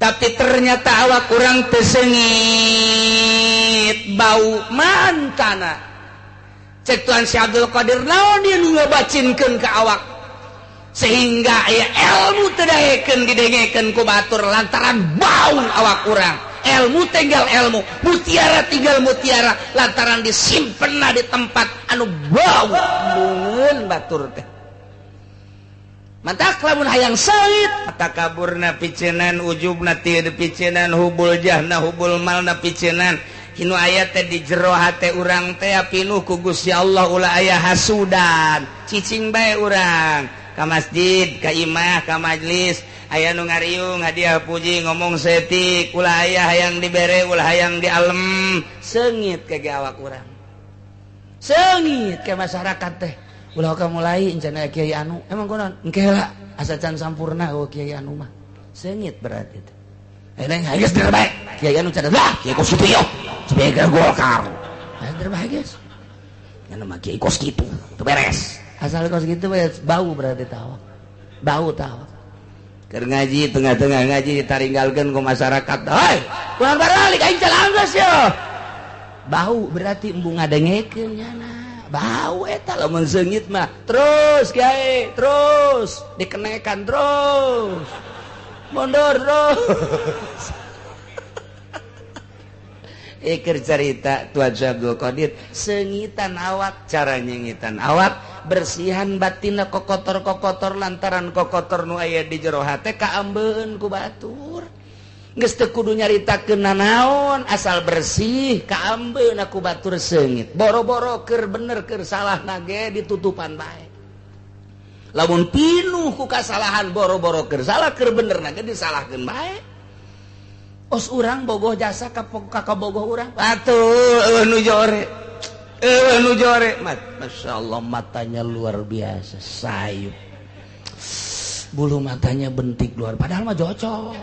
Tapi ternyata awak kurang tersengit bau mantana. Cek Tuhan Syekh Abdul Qadir naon dia nu ngabacinkeun ka awak sehingga aya ilmu teu daekeun didengekeun ku batur lantaran bau awak urang. Ilmu tinggal ilmu, mutiara tinggal mutiara lantaran disimpenna di tempat anu bau embungeun batur teh. Mantak lamun hayang seungit takaburna picenan, ujubna teu picenan, hubul jahna hubul malna picenan. Hinu aya teh di jero hate urang teh pinuh ku Gusti Allah ulah aya hasudan. Cicing bae urang ka masjid, ka imah, ka majlis, aya nu ngariung hadiah puji ngomong setik, ulah aya hayang dibere, ulah hayang dialem. Seungit ka ge awak urang. Seungit ka masyarakat teh. Ulah ka mulai encana kiai anu emang kunaon engke heula asa can sampurna eueuh kiai anu mah seungit berarti teh neng geus terbaik kiai anu can lah kiai kos kitu yo sebagai Golkar geus terbaik geus nya mah kiai kos kitu teu beres asal kos kitu bau berarti tawa bau tawa keur ngaji tengah-tengah ngaji ditaringgalkeun ku masyarakat hei kurang baralik aing can anggeus yo bau berarti embung ngadengekeun nyana bau eta lamun seungit mah terus kiai terus dikenekan terus mundur terus. Iker cerita Tuan Syekh Abdul Qadir seungitan awak cara nyengitan awak bersihan batinna kokotor-kokotor lantaran kokotor nu aya di jero hate kaambeun ku batur geus teu kudu nyaritakeun nanaon asal bersih kaambeun ku batur seungit boro-boro keur bener keur salah nage ditutupan bae lamun pinuh ku kasalahan boro-boro keur salah keur bener nage disalahkeun bae os urang bogoh jasa ka kabogoh urang atuh eueuh nu jore eueuh nu jore masyaallah matanya luar biasa sayup bulu matanya bentik luar padahal mah cocok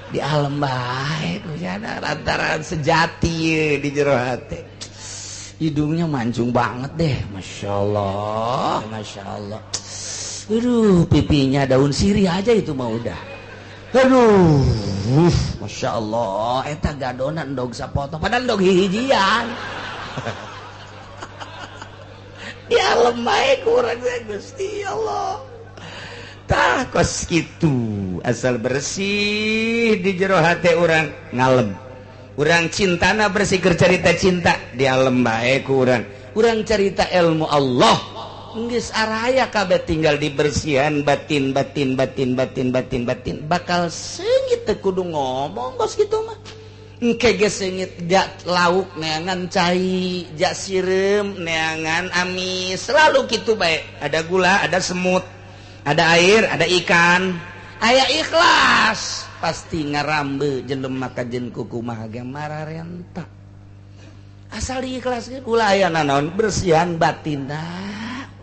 di alam baik lantaran sejati di jero hati hidungnya mancung banget deh masya Allah masya Allah aduh pipinya daun sirih aja itu mah udah aduh masya Allah eta gadonan dog sapotong padahal dog hihijian di alam baik kurang Gusti Allah tah kos kitu asal bersih di jero hate urang ngalem urang cintana bersih keur carita cinta di alem bae ku urang urang carita ilmu Allah geus araya kabeh tinggal dibersihan batin batin batin batin batin batin bakal seungit teu kudu ngomong kos kitu mah engke ge seungit jak lauk neangan cai jak sireum neangan amis selalu kitu bae ada gula ada semut ada air, ada ikan, aya ikhlas pasti ngarambe jelema kajen kuku maha ge mararenta. Asal diikhlaskeun ulah aya nanaon bersihan batinna.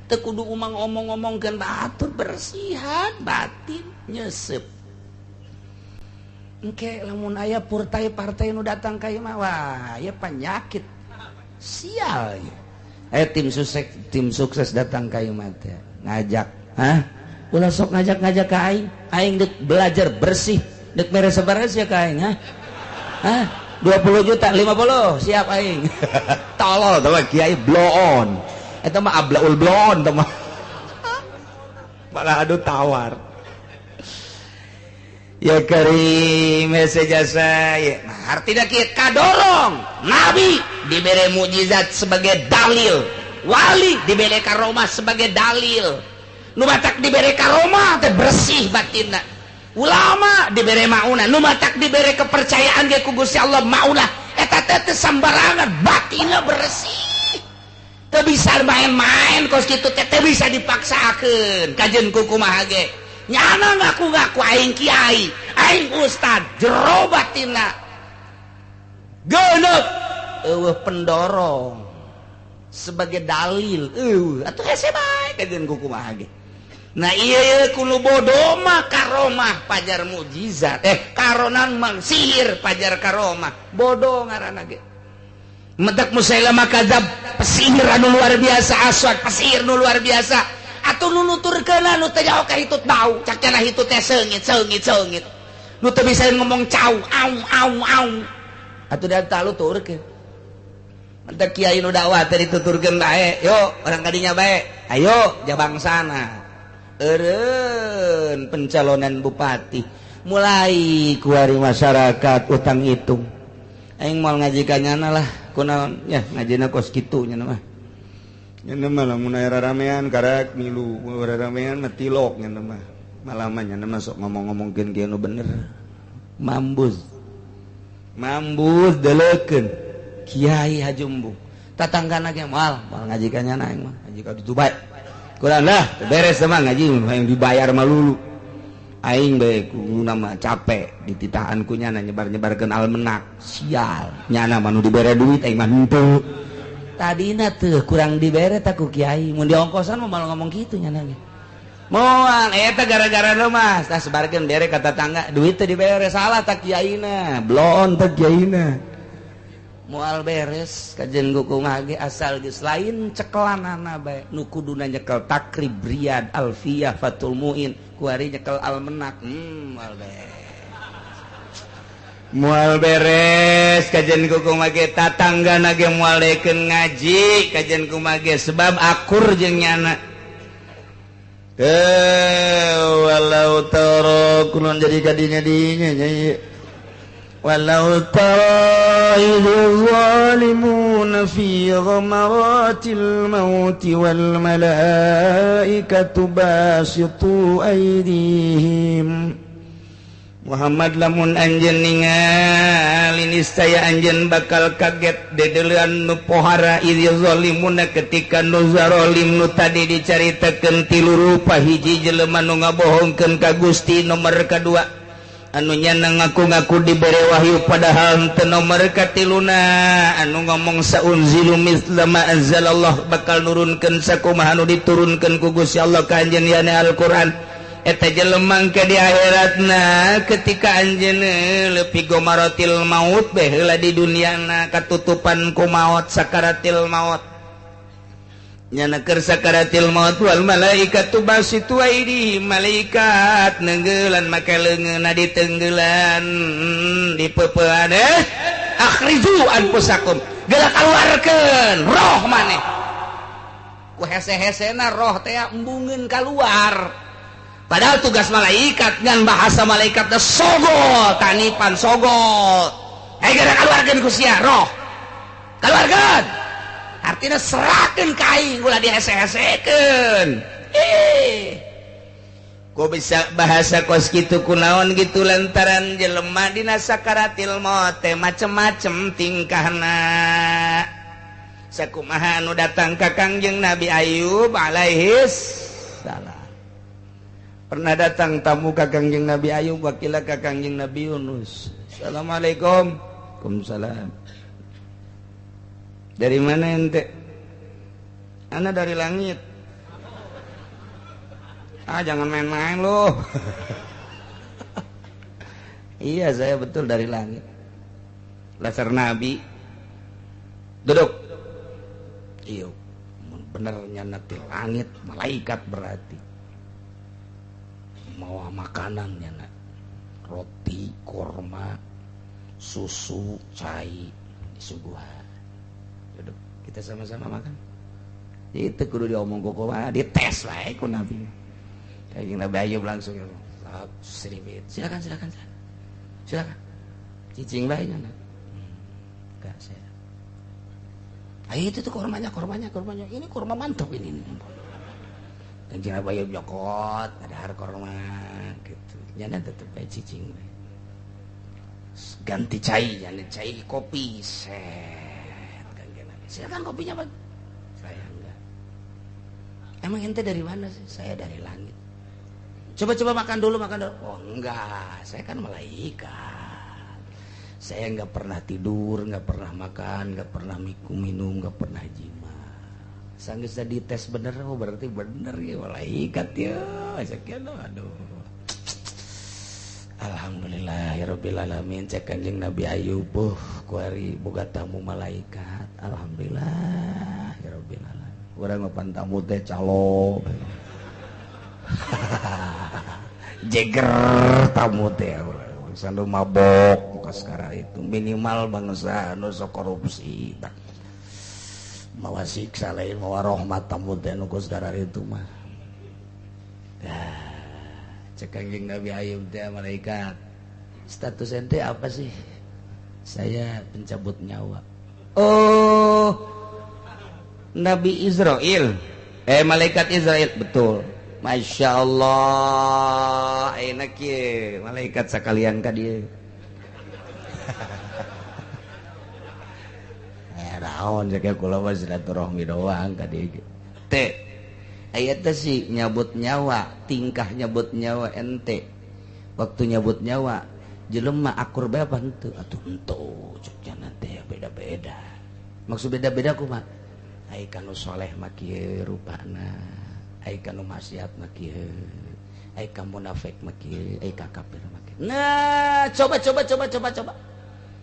Teu kudu umang omong-omongkeun batur bersihan batin nyesep. Engke lamun aya partai partai nu datang ka ieu mah wah ya penyakit. Sial. Tim sukses datang ka ieu mah teh ngajak, hah? Ulah sok ngajak-ngajak ka aing, aing dek belajar bersih, dek mere sabaraha sia ka aing, hah? Hah? 20 juta, 50, siap aing. Tolol tah kiai bloon. Eta mah ablaul bloon tah mah. Malah adu tawar. Ya karim hese jasa ya. Nah, artinya kieu kadorong nabi dibere mukjizat sebagai dalil, wali dibere karomah sebagai dalil. Nu matak dibere karomah teh bersih batinna. Ulama dibere maunah, nu matak dibere kepercayaan ge ku Gusti Allah maunah. Eta teh teu sambarangan, batinna bersih. Teu bisa main-main kos kitu teh teu bisa dipaksakeun. Kajeun ku kumaha ge. Nyana ngaku-ngaku aing kiai, aing ustad, jero batinna. Geuneup eueuh pendorong sebagai dalil. Eueuh atuh hese bae kajeun ku kumaha ge. Nah iya kulo bodoh mah karomah pajar mukjizat karonan mang sihir pajar karomah bodoh ngaranna ge medak Musailamah kadzab pesihir anu luar biasa aswad pesihir nu luar biasa atuh nu nuturkeun anu teh jauh ka hitut bau cak cenah hitut teh seungit seungit seungit Nu teu bisa ngomong cau au au au. Atuh da tuturkeun. Mantap kiai nu dakwah teh dituturkeun bae. Yo, orang kadinya bae. Ayo jabangsana. Eureun pencalonan bupati. Mulai kuari masyarakat utang hitung. Aing moal ngaji ka nyana lah. Kunaon? Ya ngajina kos kitu nya mah. Nya mah lamun aya raramean karak milu, raramean mah tilok nya mah. Malah mah nya mah sok ngomong-ngomongkeun kieu nu bener. Mambuz. Mambuz deleukeun. Kiai Hajumbung. Tatanggana ge moal, moal ngaji ka nyana aing mah, ngaji ka ditu bae. Kurang lah, beres mah ngaji hayang dibayar mah lulu. Aing bae kuduna mah capek dititahan ku nyana nyebar-nyebarkeun almenak. Sial, nyana mah nu dibere duit aing mah henteu. Tadina teu kurang dibere ta ku kiai, mun diongkosan mah malah ngomong kitu nyana ge. Moal eta gara-gara lu mah, tah sebarkeun bere ka tatangga, duit teu dibere salah ta kiaina, bloon ta kiaina. Moal beres kajen kumaha ge asal geus lain cekelanana bae nu kuduna nyekel Takrib, Riyad, Alfiyah, Fathul Muin, kuari nyekel almenak. Moal beres. Moal beres kajen kumaha ge tatanggana ge moal dekeun ngaji kajen kumaha ge sebab akur jeung nyana. Walau tara kunon jadi kadinya dinya nya. Walau tara idh zalimuna fi ghamaratil maut wal malaikatu basitu aydihim. Muhammad lamun anjeun ningali niscaya anjeun bakal kaget dedeulean nu pohara idh zalimuna ketika nu zalim nu tadi dicaritakeun tilu rupa hiji jelema nu ngabohongkeun ka Gusti nomor kadua anu nyana ngaku-ngaku dibere wahyu padahal teu nomor katiluna anu ngomong saunzilu mitsla ma anzalallah bakal nurunkeun sakumaha nu diturunkeun ku Gusti Allah ka anjeun yane Al-Qur'an. Eta jelema ke di akhiratna ketika anjeun leupi gomaratil maut bae heula di duniana katutupan ku maot sakaratil maut nyana keur sakaratil maut wal malaikatu basitu aidi malaikat neunggelan make leungeunna ditenggelan dipeupean akhriju anfusakum geura kaluarkeun roh maneh ku hese-hesena roh teh embungeun kaluar. Padahal tugas malaikat ngan bahasa malaikat teh sogol tanipan sogol. Geura kaluarkeun ku sia roh. Kaluarkeun. Artinya serahkeun ka aing ulah dihese-hesekeun. Kok bisa bahasa kos kitu kunaon gitu lantaran jelema dina sakaratil maut teh macem-macem tingkahna. Sakumaha anu datang ka Kangjeng Nabi Ayub alaihis salam. Pernah datang tamu ka Kangjeng Nabi Ayub wakila ka Kangjeng Nabi Yunus. Assalamualaikum. Waalaikumsalam. Dari mana ente? Ana dari langit. Ah, jangan main-main loh. Iya, saya betul dari langit. Dasar Nabi. Duduk. Iya, bener nyana ti langit, malaikat berarti. Mawa makanan ya nak, roti, korma, susu, cai, disuguhan. Duduk, kita sama-sama makan. Itu kudu diomong kok mah, dites wae ku Nabi. Kayak Nabi Ayub langsung seribit. Silakan, silakan, silakan. Silakan. Cicing bae nya nak. Enggak saya. Ayo itu tuh kormanya, kormanya, kormanya. Ini korma mantap ini. Kanjeng Nabi Ayub nyokot, ada korma gitu. Nyana tetep bae cicing bae. Ganti cai, nyana cai kopi set. Kanjeng Nabi, silakan kopinya, Pak. Saya enggak. Emang ente dari mana sih? Saya dari langit. Coba-coba makan dulu, makan dulu. Oh enggak, saya kan malaikat. Saya enggak pernah tidur, enggak pernah makan, enggak pernah minum, enggak pernah jima. Sanggeus dites bener, oh berarti bener ya malaikat ya. Sekian aduh. Alhamdulillah ya rabbil alamin cek Kanjeng Nabi Ayub kuari boga tamu malaikat. Alhamdulillah ya rabbil alamin. Urang mah tamu teh calo. Jeger tamu teh. Bangsa nu mabok sekarang itu minimal bangsa nu sok korupsi. Mawa siksa lain mawa rahmat tamu teh nu sekarang itu mah. Dah, cek Kangjeng Nabi Ayub teh malaikat. Status ente apa sih? Saya pencabut nyawa. Oh, Nabi Israel. Malaikat Israel betul. Masya Allah, enak ye, malaikat sekalian ka dieu. Naon cek kula mah silaturahmi doang ka dieu. Teh, aya teh sih nyabut nyawa, tingkah nyabut nyawa ente. Waktu nyabut nyawa, jelema akur bae apa henteu? Atuh henteu, cek teh beda-beda. Maksud beda-beda kumaha? Ai kanu soleh mah kieu rupana. Ai kanu maksiat mah kieu, ai ka munafik mah kieu, ai ka kafir mah kieu. Nah, coba coba coba coba coba.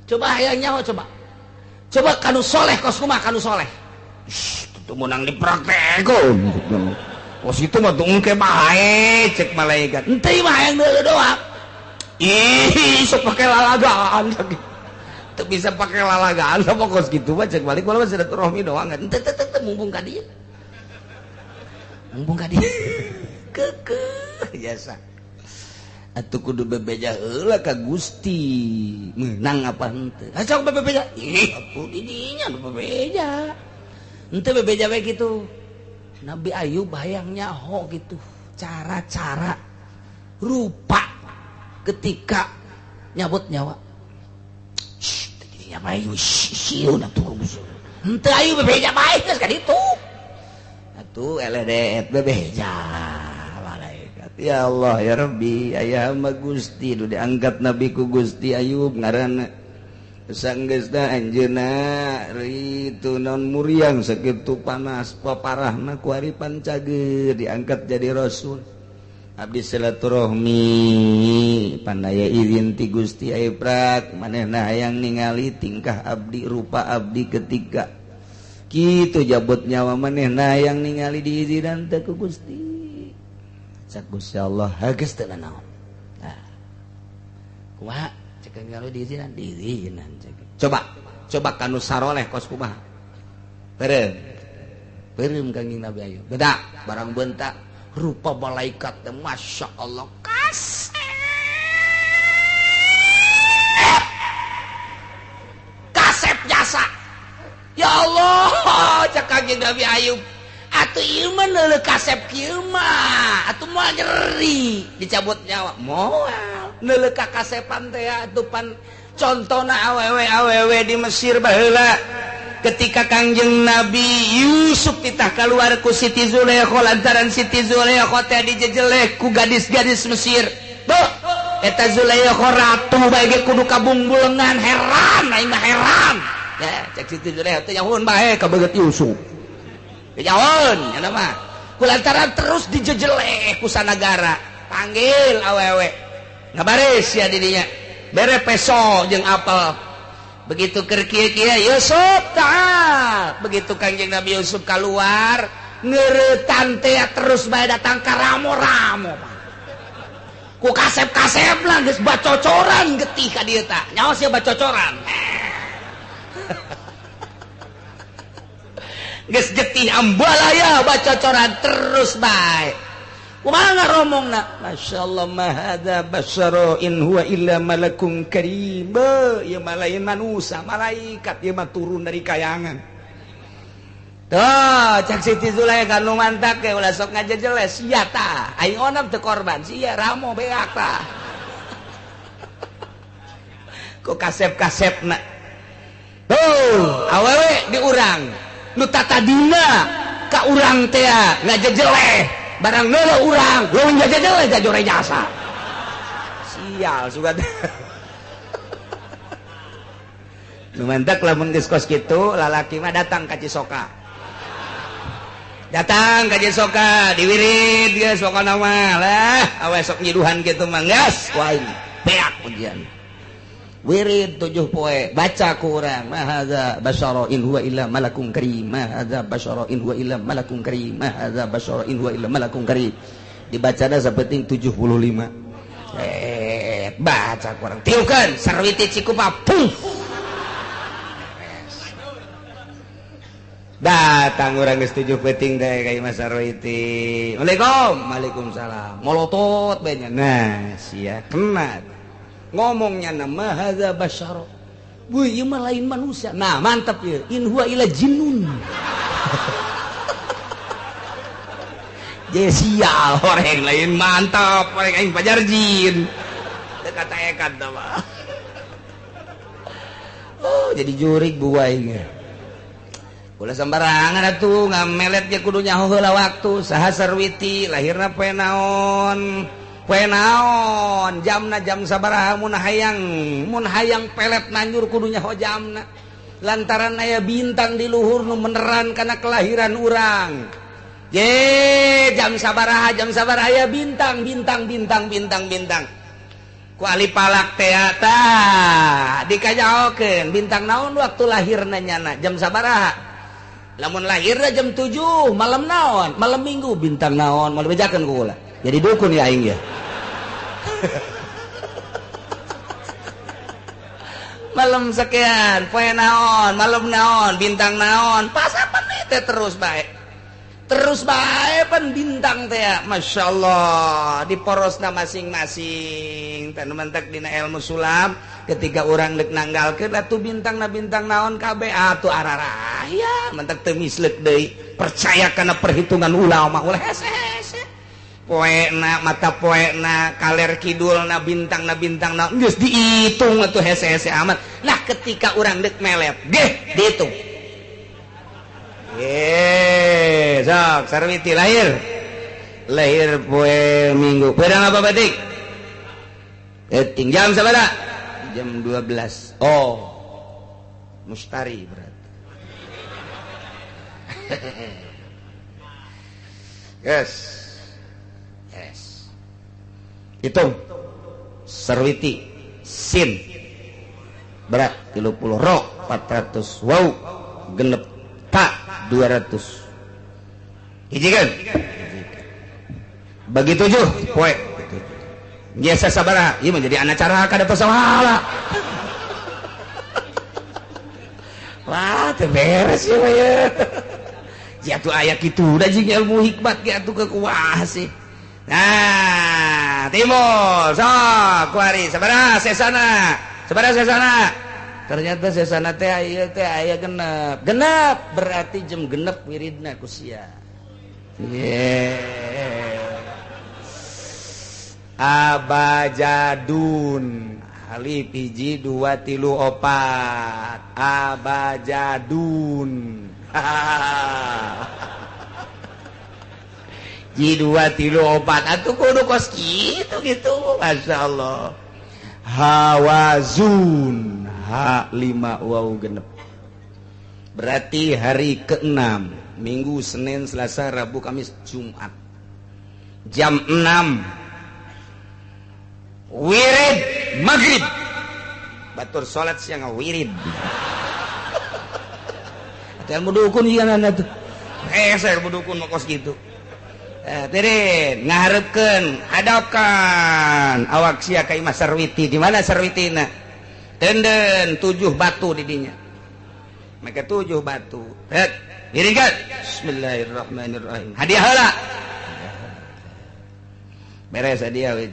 Coba hayang nyaho coba. Coba kanu soleh kos kumaha kanu soleh. Shh, teu meunang dipraktekeun. Kos itu mah teu engke bae cek malaikat. Henteu mah hayang deuleu doang. Ih, sok pake lalagaan. Teu bisa pake lalagaan sama kos kitu mah cek balik kula mah silaturahmi doang. Henteu teu teu mumpung ka dieu. Mumpung ka dieu. Keukeuh jasa. Atuh kudu bebeja heula ka Gusti. Meunang apa henteu? Ha sok bebeja. Ih, atuh di dinya nu bebeja. Henteu bebeja we kitu. Nabi Ayub hayang nyaho gitu. Cara-cara rupa ketika nyabut nyawa. Shh, dinya bae sieun atuh ku Gusti. Henteu ayu bebeja bae geus ka ditu. Atuh eledet bebeja malaikat. Ya Allah ya Rabbi, aya mah Gusti nu diangkat Nabi ku Gusti Ayub ngaranna. Sanggeusna anjeunna ritu naon muriang sakitu panas paparahna ku ari pancageur diangkat jadi rasul. Abdi silaturahmi pandaya izin ti Gusti Ayub prak manehna hayang ningali tingkah abdi rupa abdi ketika kitu jabut nyawa manehna yang ningali diizinan teh ku Gusti. Cak Gusti Allah hageus teu nanaon. Nah. Kumaha cek ningali diizinan? Diizinan cek. Coba, coba kanu saroleh kos kumaha. Beureum. Beureum Kangjeng Nabi Ayub. Beda barang bentak rupa malaikat teh Masya Allah kasep. Kasep jasa. Ya Allah, cek Kangjeng Nabi Ayub. Atuh ieu mah neuleuh kasep kieu mah, atuh moal nyeri dicabut nyawa. Moal neuleuh ka kasepan teh atuh pan contona awewe-awewe di Mesir baheula. Ketika Kangjeng Nabi Yusuf titah keluar ku Siti Zulaikha lantaran Siti Zulaikha teh dijejelek ku gadis-gadis Mesir. Tuh, eta Zulaikha ratu bae ge kudu kabungbulengan, heran aing mah heran. Ya, cek Siti Zulaikha teh nyahoun bae ka beungeut Yusuf. Nyahoun nya mah. Kulantaran terus dijejelek ku sanagara. Panggil awewe. Ngabaris sia di dinya. Bere peso jeung apel. Begitu keur kieu-kieu Yusuf ta'al. Begitu Kangjeng Nabi Yusuf keluar, ngeuretan teh terus bae datang ka ramo-ramo. Ku kasep-kasep lah geus bacocoran getih ka dieu tah. Nyaho sia bacocoran. Geus getih ambalaya bacocoran terus bae. Kumaha ngaromongna? Masyaallah ma hadza basyara in huwa illa malakun karim. Ieu mah lain manusia, malaikat ieu mah turun dari kayangan. Tuh, cek Siti Zulaikha nu mantak ge ulah sok ngajejeles sia tah. Aing onam teu korban, sia ramo beak tah. Ku kasep-kasepna. Tuh, awewe di urang. Nu tatadina ka urang teh ngajejeleh. Barang neuleuh urang, leuwih ngajejeleh jajore jasa. Sial sugan. Nu mantak lamun geus kos kitu, lalaki mah datang ka Cisoka. Datang ka Cisoka, diwirid geus pokona mah lah, awe sok nyiduhan kitu mah geus ku aing. Beak ujian. Wirid 7 poe, baca ku urang, ma hadza basyara in huwa illa malakun karim, ma hadza basyara in huwa illa malakun karim, ma hadza basyara in huwa illa malakun karim. Dibacana sapenting 75. Baca kurang tiukeun Sarwiti Cikupa pung. Datang urang geus 7 peuting teh ka Imah Sarwiti. Waalaikum. Waalaikumsalam. Molotot bae nya. Nah, sia kena. Ngomongnya nama hadza basyara. Wih, ieu mah lain manusia. Nah, mantap ieu. In huwa illa jinnun. Je sial orang lain mantap, orang aing pajar jin. Teu kata ekat tah mah. Oh, jadi jurig buai ge. Ulah sembarangan atuh ngamelet ge kudu nyaho heula waktu. Saha Sarwiti lahirna poe naon? Poe naon? Jamna jam sabaraha mun hayang pelet nanjur kudu nyaho jamna. Lantaran aya bintang di luhur nu meneran kana kelahiran urang. Ye, jam sabaraha aya bintang bintang bintang bintang bintang. Ku ahli palak teh tah dikajaokeun bintang naon waktu lahirna nyana jam sabaraha. Lamun lahirna jam 7 malam naon? Malam Minggu bintang naon? Moal bejakeun ku kula. Jadi dukun ya aing ya. Malam sekian, poe naon, malam naon, bintang naon, pas apa teh terus bae. Terus bae pan bintang teh, Masya Allah, di porosna masing-masing. Tanu mentek dina ilmu sulam, ketika urang deuk nanggalkeun atuh bintangna bintang naon kabeh atuh araraya, mentek teu misleuk deui. Percaya kana perhitungan ulama ulah hese-hese. Poena mata poena kaler kidulna bintangna bintang naon geus diitung atuh hese-hese amat. Nah, ketika urang deuk melet, geh dihitung. Ye, sok Sarwiti lahir. Lahir poe Minggu. Pedang apa batik? Eting jam sabaraha? Jam 12. Oh. Mustari berarti. Yes. Yes. Hitung. Sarwiti sin berat 30 ro 400 waw genep ta 200. Hiji kan? Bagi 7 poe. Biasa sabaraha? Ieu menjadi anak cara kada pasahala. Wah, teu beres ieu mah ye. Jatuh aya kitu da jeung ilmu hikmat ge atuh kekuah sih. Nah, timbul sok kuari sabaraha sesana? Sabaraha sesana? Ternyata sesana teh aya teh aya genep. Genep berarti jam genep wiridna ku sia. Yeah. Abajadun alif hiji 2 3 4 abajadun. Ji 2 3 4 atuh kudu kos kitu gitu. Masya Allah. Hawazun H5 waw genep. Berarti hari ke-6, Minggu, Senin, Selasa, Rabu, Kamis, Jumat. Jam 6 wirid maghrib. Batur salat siang wirid. Atau ilmu dukun ieu atuh. Saya ilmu dukun mah kos kitu. Tirin ngaharepkeun, hadapkan awak sia ka Imah Sarwiti. Di mana Sarwitina? Tenden 7 batu di dinya. Maka 7 batu. Het, wiridkan. Bismillahirrahmanirrahim. Hadiah heula. Beres hadiah we.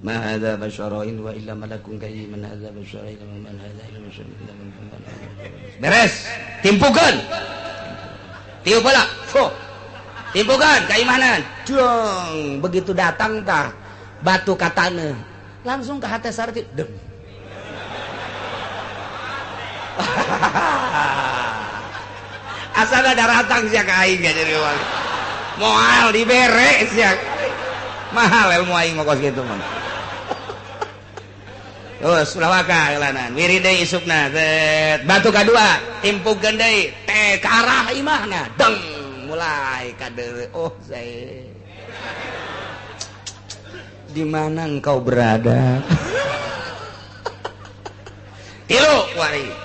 Ma hadza basyarun wa illa malakun karim man hadza basyarun illa man hadza illa basyarun illa man. Beres. Timpukeun. Tiup heula. Fuh. Timpukeun ka imanan. Jeng, begitu datang tah batu ka taneuh. Langsung ke hati Sarti. Dem. Asal ada ratang sia ka aing jadi wali. Moal dibere sia. Mahal ilmu aing mah kos kitu mah. Terus ulah waka eulanan. Wirid deui isukna. Batu kadua timpukeun deui teh ka arah imahna. Deng mulai kadeure. Oh, saya. Di mana engkau berada? Tilu wari.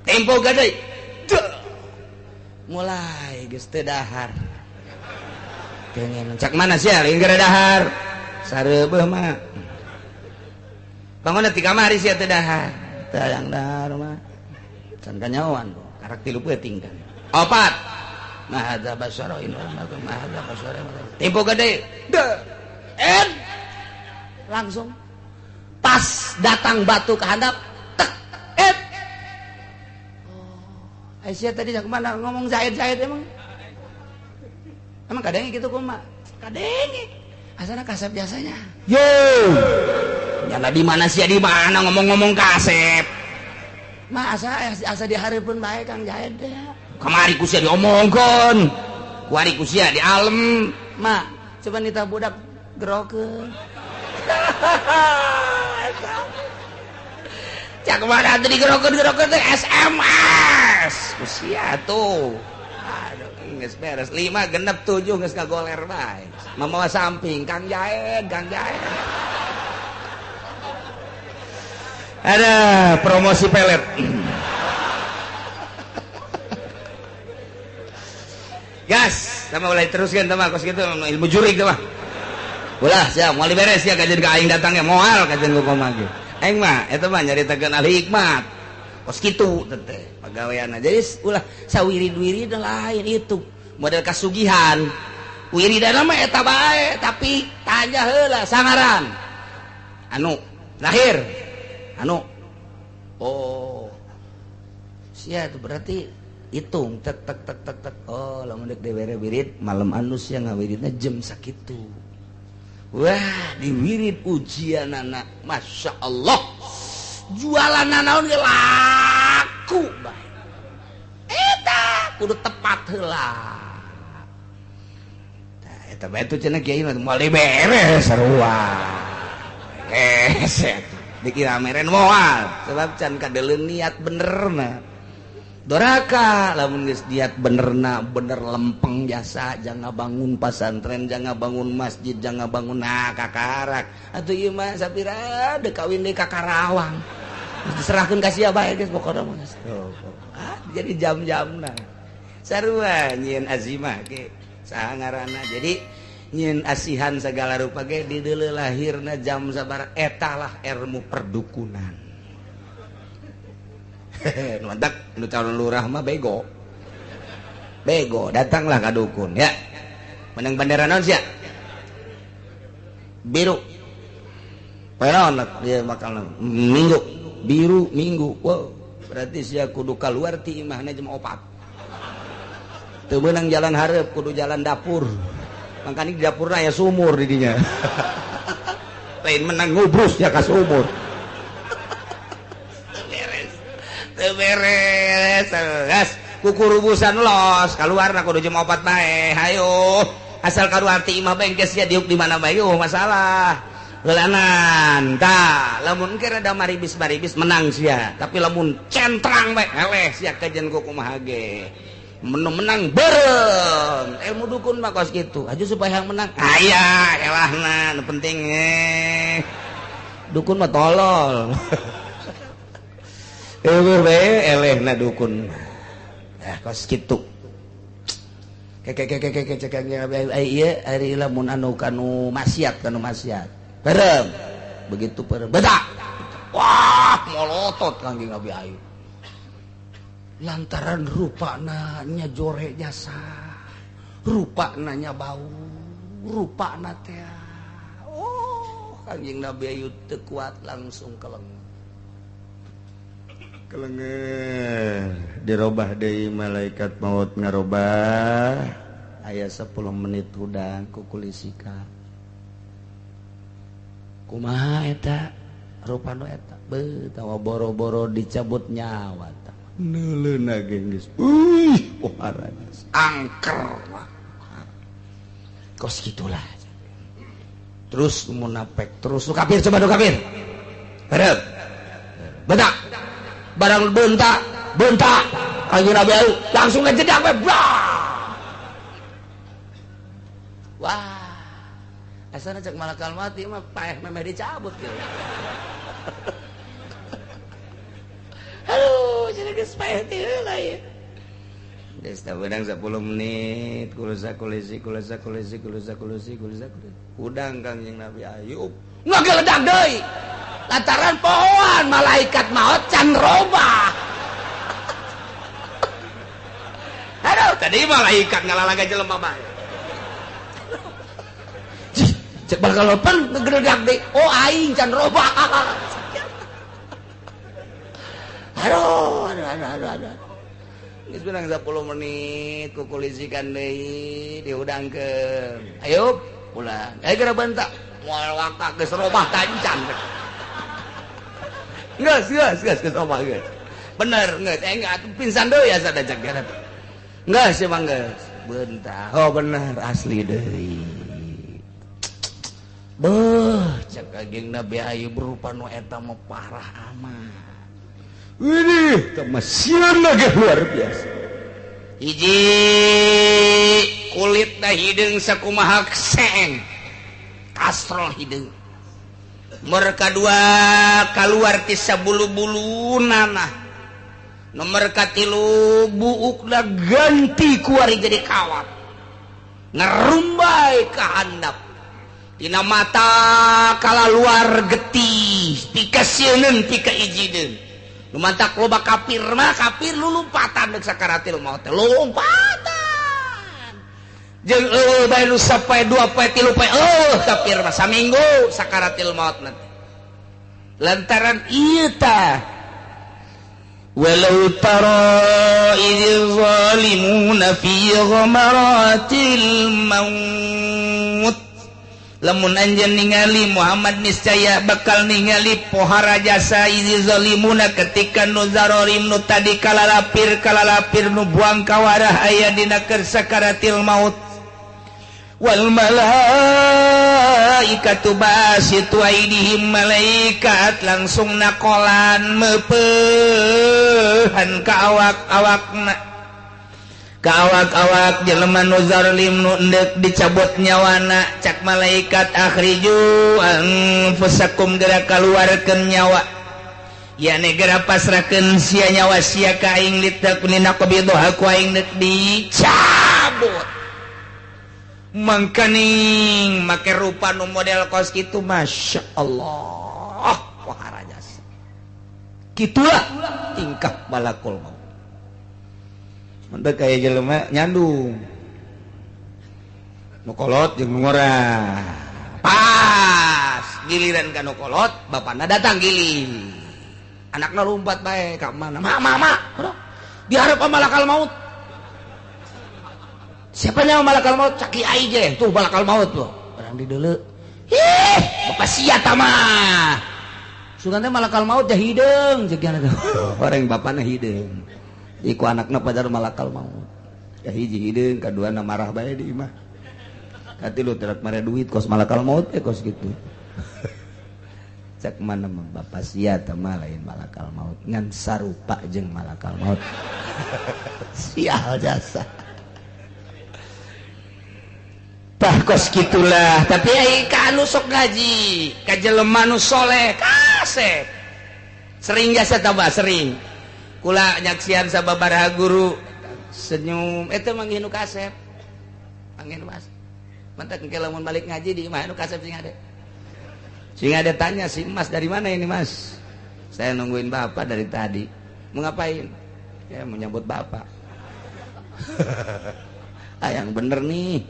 Tempo gade. Mulai geus teu dahar. Pengen cak mana sih lain gara dahar. Sareubeuh mah. Bangun ti kamari sia teu dahar. Teu hayang dahar mah. Can kanyaoan karak 3 peuting kan. 4. Mahadza basara in mahadza basara. Tempo gede. En langsung pas datang batu ke handap tek et. Oh, Aisyah tadi cak mana ngomong Zaid-Zaid emang. Emang kadenge gitu kumaha? Kadenge. Asana kasep biasanya. Yo. Nyala di mana sih di mana ngomong-ngomong kasep. Mah asa dihareupeun bae Kang Zaid teh. Kamari ku sia diomongkeun. Kuari ku sia di alem. Mak, coba nita budak gerokeun. Cak mana tadi gerokeun-gerokeun teh SMS. Ku sia tuh. Aduh, geus beres 5 genep 7 geus kagoler bae. Mamawa samping Kang Jaed, Kang Jaed. Ada promosi pelet. Gas, sama mulai teruskan sama kos gitu ilmu jurik tuh mah. Ulah siap, moal beres ya kajian ka aing datangnya moal kajian ku kumaha ge. Aing mah eta mah nyaritakeun ahli hikmat. Kos kitu teh pagaweanna. Jadi ulah sawirid-wirid lain itu model kasugihan. Wiridana mah eta bae tapi tanya heula sangaran. Anu lahir. Anu. Oh. Sia itu berarti hitung tek tek tek tek tek. Oh, lamun deuk dibere wirid malam anu sia ngawiridna jam sakitu. Wah, diwirid ujianana Masya Allah. Jualan naon ge laku bae. Eta kudu tepat heula. Tah eta bae tuh cenah kiai mah moal dibere sarua. Beres dikira meren moal sebab can kadeuleun niat benerna. Doraka lamun geus niat benerna bener lempeng jasa jangan bangun pasantren jangan bangun masjid jangan bangun nah kakarak atuh ieu mah sapira deuk kawin deui ka Karawang diserahkeun ka sia bae geus pokona mah ah jadi jam-jamna sarua nyieun azimah ge saha ngaranna jadi nyieun asihan segala rupa ge di deuleu lahirna jam sabaraha eta lah ilmu perdukunan. Mantap, nu calon lurah mah bego. Bego, datanglah ka dukun ya. Menang bendera naon sia? Biru. Peron dia bakal minggu, biru minggu. Wow, berarti sia kudu kaluar ti imahna jam 4. Teu meunang jalan hareup, kudu jalan dapur. Mangkani di dapurna aya sumur di dinya. Lain menang ngubrus ya ka sumur. Beres, gas kukurubusan los keluar kudu jam 4 bae. Hayo, asal kaluar ti imah bengkes sia diuk di mana bae eueuh masalah. Heulanan tah, lamun engke rada maribis-maribis menang sia, tapi lamun centrang bae eleh sia kajian ku kumaha ge. Menang beureum. Ilmu dukun mah kos kitu. Aju supaya yang menang. Aya elahna nu penting Dukun mah tolol. Eueuh bae elehna dukun. Ah kos kitu. Keke cek ieu ari lamun anu kanu maksiat kanu maksiat. Bareng. Begitu bareng. Bedak. Wah, molotot Kangjeng Nabi Ayub. Lantaran rupana nya jore jasa. Rupana nya bau, rupana teh. Oh, Kangjeng Nabi Ayub teu kuat langsung keleng. Kelenger dirobah deui malaikat maut ngarobah aya 10 menit hudang ku kulisika kumaha eta rupana eta beuh tawa boro-boro dicabut nyawa tah neuleuna ge geus euy pohara angker kos kitulah terus munafik terus nu kafir coba nu kafir bareng bedak barang bentak bentak Kanjeng Nabi langsung ngejedak we. Wah, asana cek malakal mati mah paeh memeh dicabut gitu. Aduh, jadi geus paeh teh heula ieu. Geus tah beunang 10 menit kulusa kulisi kulusa kulisi kulusa kulisi kulusa udang Kangjeng Nabi Ayub ngageledak deui lantaran pohoan malaikat maot can robah. Aduh tadi malaikat ngalalaga jelema bae. Cek bakal lopan ngegeledak deui. Oh aing can robah. Aduh aduh aduh aduh aduh. Geus beunang 10 menit kukulisikan deui dihudangkeun. Ayo pulang. Ayo geura bentak. Moal wakak geus robah tancan. Geus geus geus geus robah geus. Bener geus atuh pingsan deui asa da cek geura. Geus emang geus. Bentak. Oh bener asli deui. Beuh cek Kangjeng Nabi Ayub berupa nu eta mah parah amat. Widih, sieun lagi luar biasa. Hiji kulit dah hideung sakumaha seeng. Kastrol hideung. Nomor kadua kaluar ti sabulu-bulu nanah. Nomor katilu buukna ganti kuari jadi kawat. Ngerumbai ka handap. Tina mata kalaluar getih, pikasieuneun pika ijineun. Lumantak loba kafir mah kafir lu lompatan deuk sakaratil maut teh lompatan jeung eueuh bae nu sapoe dua poe tilu poe eueuh kafir mah saminggu sakaratil maut nanti lantaran ieu tah walau tara idz zalimuna fi ghamaratil maut lamun anjeun ningali Muhammad niscaya bakal ningali pohara jasa izi zalimuna ketika nu zarorim nu tadi kalalapir nu buang kawarah aya dina keur sakaratil maut wal malaikatu basitu aidihim malaikat langsung nakolan meupehan ka awak-awakna ka awak-awak jelema nu zalim nu endek dicabut nyawana cak malaikat akhriju anfusakum geura kaluarkeun nyawa yani geura pasrahkeun sia nyawa sia ka aing litaknina qabidha ku aing deuk dicabut mangkaning make rupa nu model kos kitu Masya Allah wahara jasa kitulah tingkah malakul maut. Mantap kayak jelema nyandung nu kolot jeung nu ngora pas giliran ka nu kolot bapana datang giling anakna lompat bae ka mana ma ma ma diharap malakal maut siapa nyawa malakal maut cak kiai ge tuh malakal maut loh orang di deuleu ih bapak sia ta mah sugan teh malakal maut teh hideung jeung orang bapana hideung iku anakna pajar malakal maut ya hiji hideung kaduana marah bae di imah katilu terak mare duit kos malakal maut eh kos gitu cak mana mah bapak sia teh mah lain malakal maut ngan sarupa jeung malakal maut sial jasa tah kos gitulah tapi ai ka anu sok ngaji ka jelema nu soleh kasep sering jasa tambah sering kula nyaksian sababaraha guru senyum eta manggih nu kasep manggih nu kasep mantak engke lamun balik ngaji di imah nu kasep sing ada tanya si Mas dari mana ini Mas saya nungguin bapak dari tadi mau ngapain ya mau nyambut bapak ah yang bener nih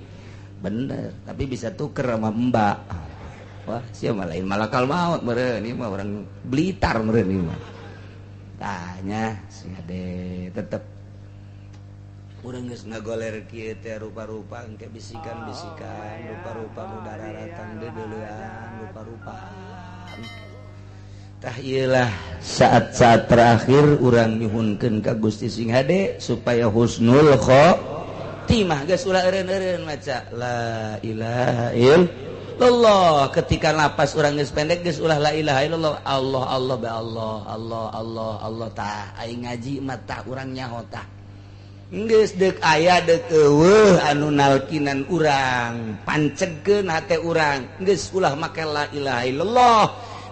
bener tapi bisa tuker sama mbak wah siapa lain malakal maut meureun ieu mah orang Blitar meureun ieu mah tanya si ade tetep urang geus ngagoler kieu teh rupa-rupa engke bisikan-bisikan rupa-rupa nu dararatang deudeulean rupa-rupa tah ieu lah saat-saat terakhir urang nyuhunkeun ka Gusti sing hade supaya husnul khotimah geus ulah eureun-eureun maca la ilaha illallah ketika napas urang geus pendek geus ulah la ilaha illallah Allah Allah ba Allah Allah Allah Allah tah aing ngaji mah tah urang nyaho tah geus deuk aya deuk eueuh anu nalkinan urang pancegkeun hate urang geus ulah make la ilaha illallah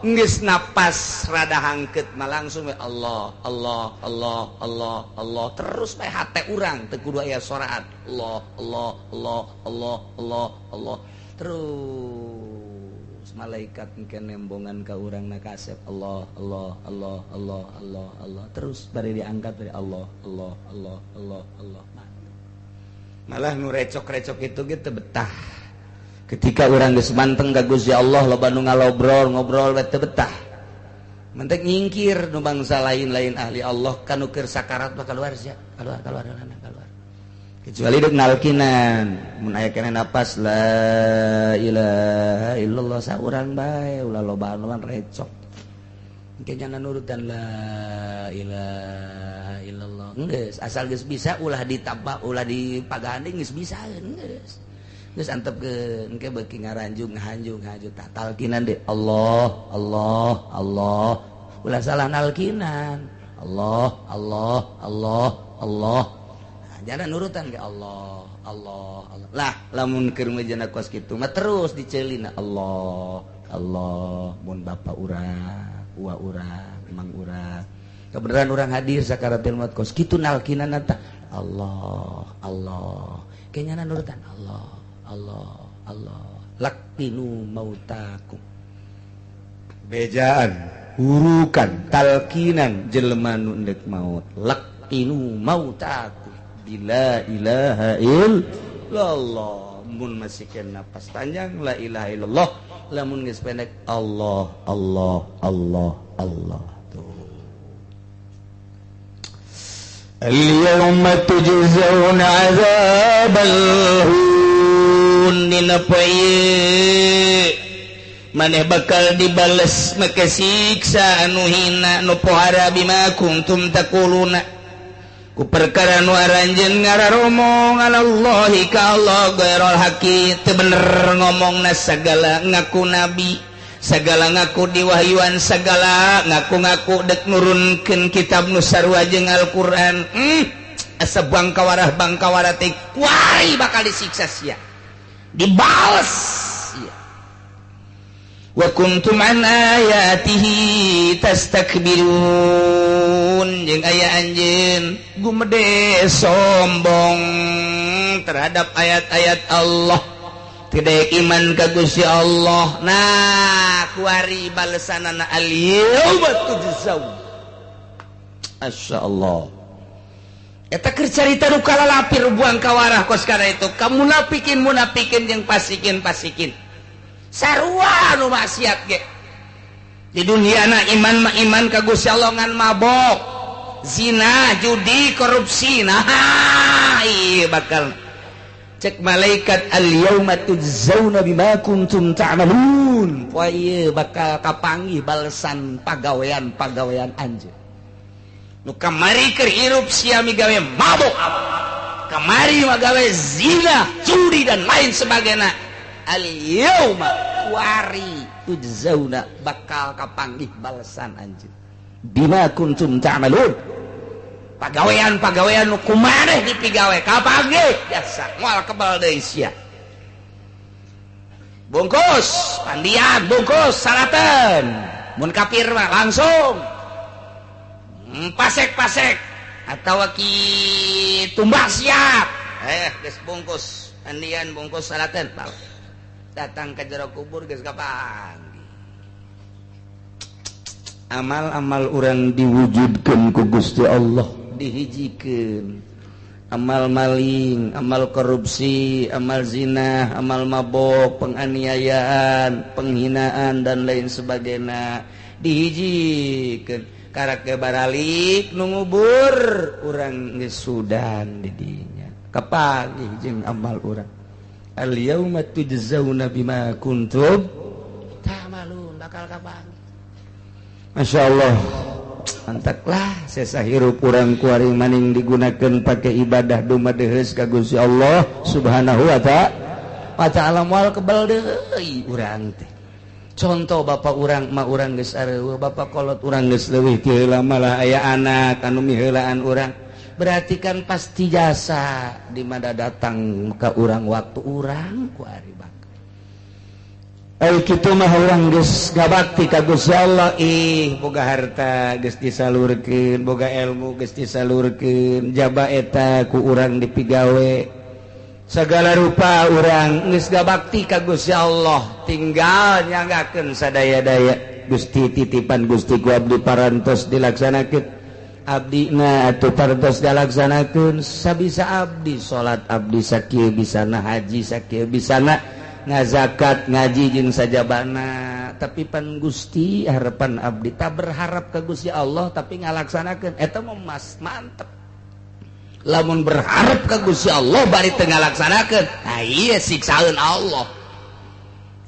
Geus napas rada hangkeut mah langsung we Allah Allah Allah Allah Allah terus bae hate urang teu kudu aya soraan Allah Allah Allah Allah Allah Allah terus malaikat engke nembongan ka urang na kasep Allah Allah Allah Allah Allah Allah terus bari diangkat dari Allah Allah Allah Allah Allah. Malah nu recok-recok itu gitu betah. Ketika orang geus manteng ka Gusti Allah loba nu ngalobrol ngobrol we teu betah. Mentek nyingkir nu bangsa lain-lain ahli Allah kanu keur sakarat mah keluar sia, keluar keluar keluar. Kecuali deuk nalkinan, mun aya keneh napas la ilaha illallah saurang bae ulah lobaan recok. Engke jangan nurutan la ilaha illallah. Geus asal geus bisa ulah ditambah ulah dipaganding geus bisa geus. Geus antepkeun engke beuki ngaranjung ngahanjung ngahaju tah talkinan deui Allah Allah Allah ulah salah nalkinan Allah Allah Allah Allah. Nah, jangan nurutan ke Allah Allah Allah lah lamun keur mejana kos kitu mah terus diceulina Allah Allah mun bapa urang uwa urang emang urang kebenaran urang hadir sakaratul maut kos kitu nalkinan tah Allah Allah kayaknya nurutan Allah Allah Allah laqinu mautakum bejaan hurukan talkinan jelema nu endek maut laqinu mautakum bila ilaha illallah mun masih kena napas panjang la ilaha illallah lamun geus pendek Allah Allah Allah Allah. Tuh al-yawma tujzauna 'adzabal dina poe maneh bakal dibales make siksa anu hina nu pohara bima kuntum taquluna ku perkara nu aranjeun ngararomong alallahi ka Allah ghairul haqi teu bener ngomongna sagala ngaku nabi sagala ngaku diwahyuan sagala ngaku-ngaku dek nurunkeun kitab nu sarua jeung Al-Qur'an. Asa bangkawarah bangkawarah teh kuari bakal disiksa sia dibales ya. Wa kuntum an ayatihi tastakbirun jeung aya anjeun gumede sombong terhadap ayat-ayat Allah tidak iman ka Gusti Allah. Nah kuari balesanana al-yauma tujzaun. Masyaallah. Eta keur carita nu kalalapir buang kawarah kos kana itu. Ka munafikin munafikin jeung pasikin pasikin. Sarua nu maksiat ge. Di dunia na iman mah iman ka Gusti Allah ngan mabok, zina, judi, korupsi. Nah, ieu bakal cek malaikat al-yauma tujzauna bima kuntum ta'malun. Poe ieu bakal kapanggih balesan pagawean-pagawean anjeun. Nu kamari keur hirup sia migawe mabok, kamari magawe zina, judi dan lain sebagainya. Al yauma kuari tujzauna bakal kapanggih balesan anjeun bima kuntum ta'malun. Pagawean-pagawean nu kumaneh dipigawe kapanggih biasa moal kebal deui sia. Bungkus pandian, bungkus salaten. Mun kafir mah langsung pasek-pasek atau ki tumbak siap. Geus bungkus andian bungkus salaten datang ke jero kubur geus kapanggih. Amal-amal urang diwujudkeun ku Gusti Allah, dihijikeun. Amal maling, amal korupsi, amal zina, amal mabok, penganiayaan, penghinaan dan lain sebagainya dihijikeun. Karak ge baralik nu ngubur urang geus sudan di dinya kapanggih jeung amal urang. Al yauma tujzauna bima kuntum ta'malun bakal kapanggih. Masyaallah mantaklah sesa hirup urang kuari maning digunakeun pake ibadah dumadeheus ka Gusti Allah Subhanahu wa ta'ala moal kebel deui urang teh. Contoh bapak urang ma urang geus areueuh, bapak kolot urang geus leuwih ti heula malah aya anak anu miheulaan urang. Berarti kan pasti jasa di mana datang ke urang waktu urang ku ari bakal. Ai kitu mah urang geus ngabakti ka Gusti Allah. Ih, boga harta geus disalurkeun, boga ilmu geus disalurkeun, jaba eta ku urang dipigawe. Segala rupa urang geus ngabakti ka Gusti Allah, tinggal nyanggakeun sadaya-daya. Gusti titipan Gusti ku abdi parantos dilaksanakeun. Abdi na atuh parantos dilaksanakeun sabisa abdi salat abdi sakieu bisana, haji sakieu bisana, ngazakat ngaji jeung sajabana. Tapi pan Gusti harapan abdi tak berharap ke Gusti Allah tapi ngalaksanakeun eta mah mas mantep. Lamun berharap ke Gusti Allah bari teu ngalaksanakeun, nah ieu siksaeun Allah,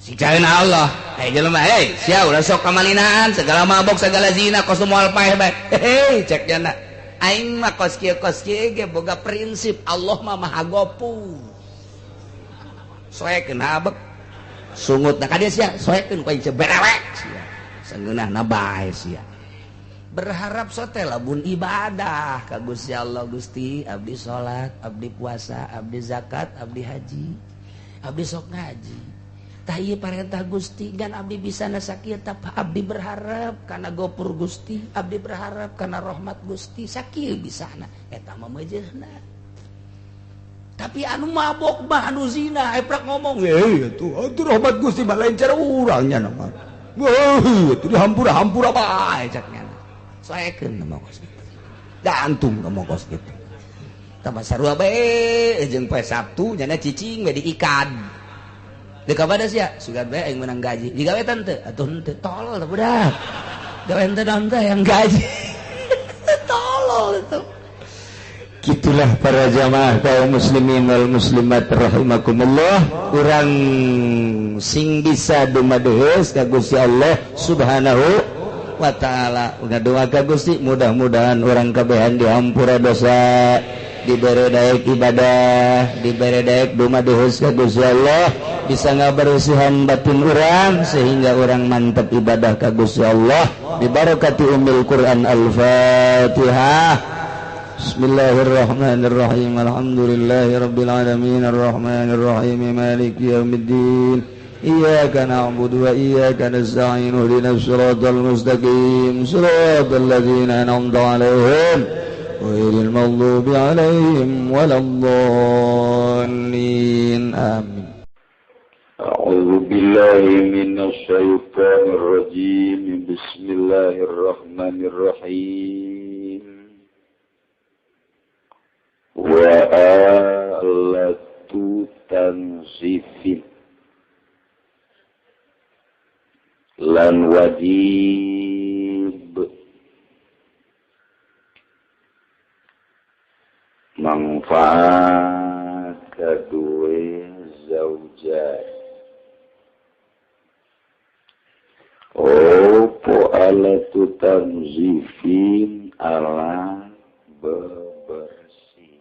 siksaeun Allah. Hei jelema, hei sia ulah sok kamalinaan, segala mabok, segala zina, kos moal paeh bae. Hei cek jana aing mah kos kieu ge boga prinsip Allah mah Maha Gopur. Soekeun habek sungut na ka dieu sia, soekeun ku aing berewek sia, sangeunahna bae sia. Berharap sote lamun ibadah ka Gusti Allah. Gusti abdi salat, abdi puasa, abdi zakat, abdi haji, abdi sok ngaji. Tah ieu parentah Gusti gan abdi bisa sakieu, tah abdi berharap kana gopur Gusti, abdi berharap kana rahmat Gusti, sakieu bisana eta mah meujeuhna. Tapi anu mabok mah anu zina eprak ngomong, "Eh atuh atuh rahmat Gusti mah lain cara urang nya mah. Wah, atuh dihampura-hampura bae cak nya." Soekeun mah kos kitu. Gantung mah kos kitu. Tambah sarua bae jeung poe Sabtu nyana cicing we diikan. Deuk ka pada sia, sugan bae aing meunang gaji. Digawe teu? Atuh henteu, tolol teh budak. Gawe henteu naon teh yang gaji. Tolol itu. Gitulah para jamaah kaum muslimin wal muslimat rahimakumullah. Urang sing bisa dumadeheus ka Gusti Allah Subhanahu wa ta'ala. Ngadoa ka Gusti mudah-mudahan urang kabehan dihampura dosa, dibere daek ibadah, dibere daek dumadeheus ka Gusti Allah, bisa ngabersihan batin urang sehingga urang mantep ibadah ka Gusti Allah. Bibarakati ummil Quran. Al-Fatihah. Bismillahirrahmanirrahim. Alhamdulillahirabbil alamin arrahmanirrahim maliki yaumiddin. Iyyaka na'budu wa iyyaka nasta'in ihdinas siratal mustaqim siratal ladzina an'amta 'alaihim ghairil maghdubi 'alaihim waladdallin. Amin. A'udzu billahi minasy syaithanir rajim. Bismillahirrahmanirrahim. Wa alatu tanzifin lan wajib manfaat kedua zaujah. Opo alatu tanzifin ala bebersih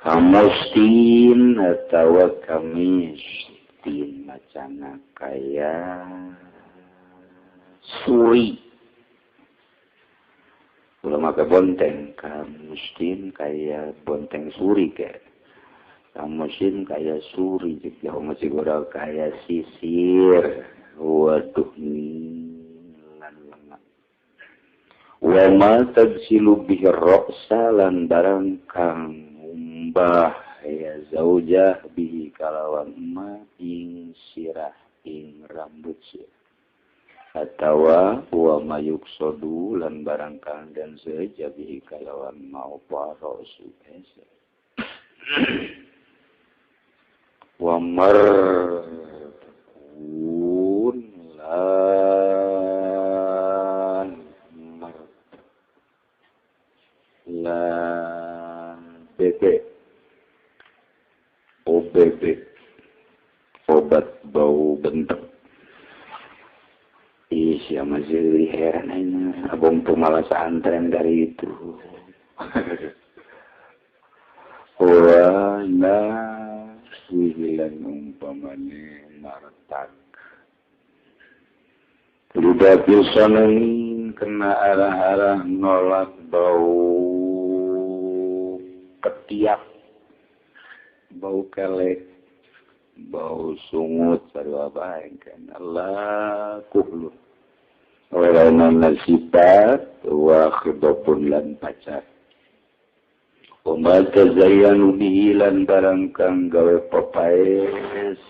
kamustin atawa kamistin macana kaya suri. Ulah make bonteng, kamustin kaya bonteng suri ke. Kamustin kaya suri jeung jauh masih goreng kaya sisir. Waduh lan lengah. Wa ma tagsilu bihi ra'sa lan barang kang umbah ya zaujah bihi kalawan ma ing sirah ing rambut sirah atawa wa mayuksodu lan barang kang dan seja bihi kalawan ma apa rasu esa wa markun lan mar lan BP OBB obat bau bentek. Ih, siapa sih heran aja. Abang pemalas antren dari itu. Wah, nah, wihilan umpamane martak. Ludah pisanin kena arah-arah nolak bau ketiak, Bau kelek, bau sungut sarua bae kan Allah kuhlu. Walanan sifat wa khidabun lan pacar. Wa tazayyanu bihi lan barang kang gawe papaes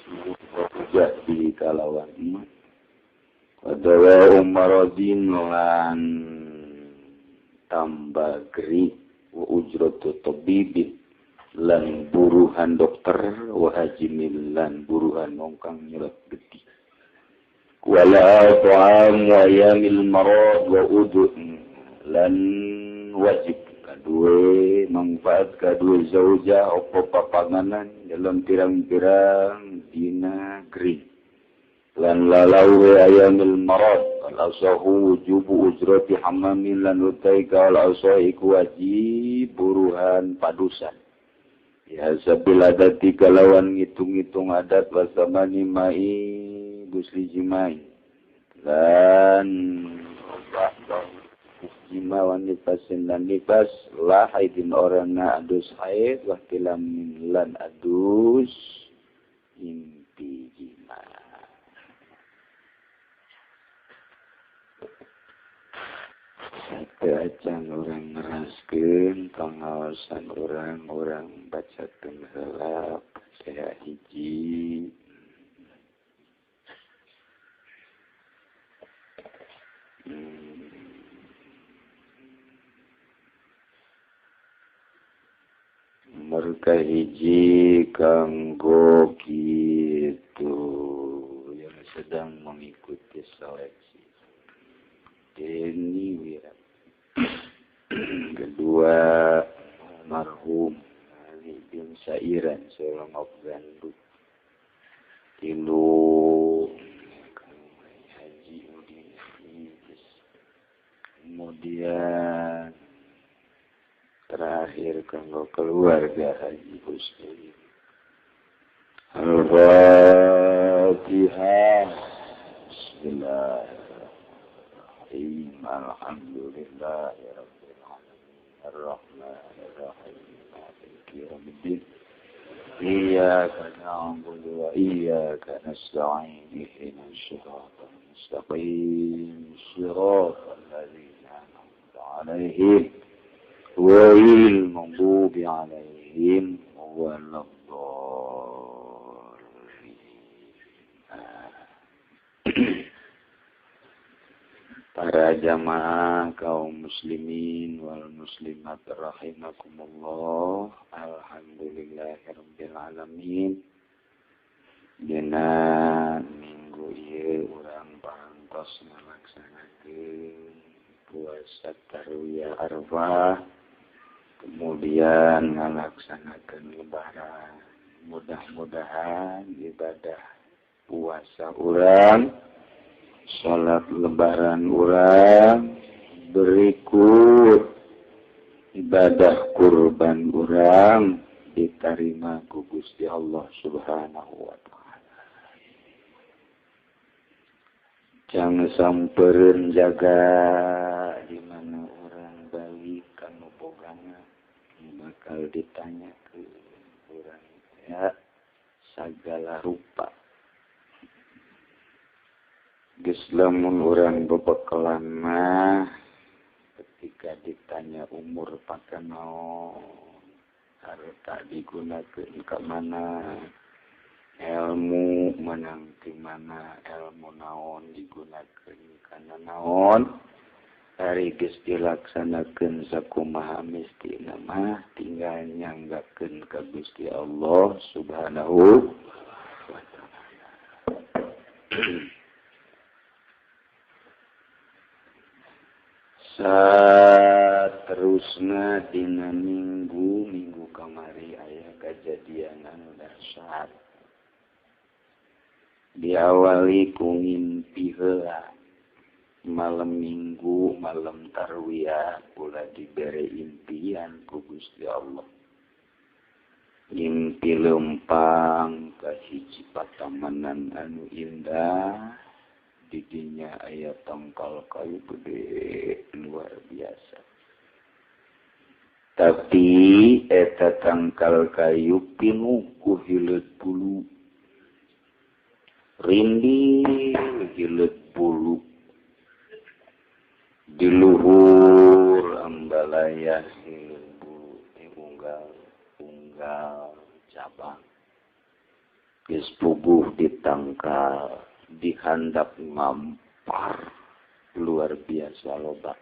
jadi kalawan emas. Wadawa umaradin lan tambah geri wa ujratu tabibin lan buruhan dokter wa hajimil lan buruhan wong kang nyelot getih. Wala ta'am wa yamil marad wa udu lan wajib kadue manfaat kadue zauja opo papanganan dalam pirang-pirang dina geri lan lalawe ayamil marad al asahu wujubu ujrati hamamin lan utai kal asahu iku wajib buruhan padusan ya sabil adati kalawan ngitung-ngitung adat wasamani mai gusli jimai lan jima wan nifasin lan nifas la haidin orangna adus haid wa tilamin lan adus impi jima. Satu acan orang ngeraskeun pengawasan orang-orang bacakeun heula Fatihah hiji. Mereka hiji kanggo kitu yang sedang mengikuti seleksi Deni Wirat. Kedua almarhum Ali bin Sairan seorang Afghan. Tilu Haji Udin. Kemudian terakhir kanggo keluarga Haji Husni. Al-Fatihah. Bismillahirrahmanirrahim. Alhamdulillahirabbil alamin. Arrahmanirrahim. Maliki yaumiddin. Iyyaka na'budu wa iyyaka nasta'in. Ihdinas siratal mustaqim. Siratal ladzina an'amta 'alaihim ghairil maghdubi 'alaihim waladdallin. Para jamaah kaum muslimin wal muslimat rahimakumullah. Alhamdulillahirabbil alamin. Dina minggu ieu urang parantos ngalaksanakeun puasa tarwiyah Arafah, kemudian ngalaksanakeun lebaran. Mudah-mudahan ibadah puasa urang, salat lebaran urang, berikut ibadah kurban urang diterima ku Gusti Allah Subhanahu wa taala. Jangan sampereun jaga di mana orang balik kanu bogana bakal ditanya ke orang ya segala rupa. Geus lamun urang bebekalan mah ketika ditanya umur pakanaon, harta digunakeun ka mana, ilmu menang ti mana, ilmu naon digunakeun kana naon, ari geus dilaksanakeun sakumaha mestina mah tinggal nyanggakeun ka Gusti Allah Subhanahu wa taala. Saterusna dina minggu kamari aya kajadian anu dahsyat. Diawali ku ngimpi heula. Malam minggu, malam tarwiyah ulah dibere impian ku Gusti Allah. Ngimpi lempang ka hiji patamanan anu indah. Didinya aya tangkal kayu gede luar biasa. Tapi eta tangkal kayu pinuh ku hileut bulu. Rindih hileut bulu. Di luhur ambalaya hileut bulu unggal unggal cabang. Geus puguh ditangkal, dihandap ngampar luar biasa loba.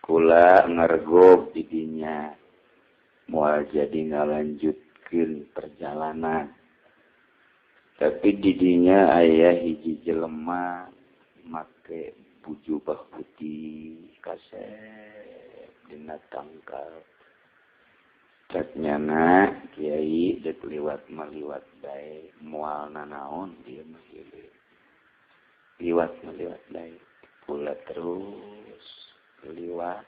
Kula ngargog didinya moal jadi ngalanjutkeun perjalanan. Tapi didinya aya hiji jelema make bujubah putih kasep dina tangkal. Cek nyana kiai dek liwat maliwat bae moal nanaon dieu mah ieu. Liwat maliwat bae kula terus liwat.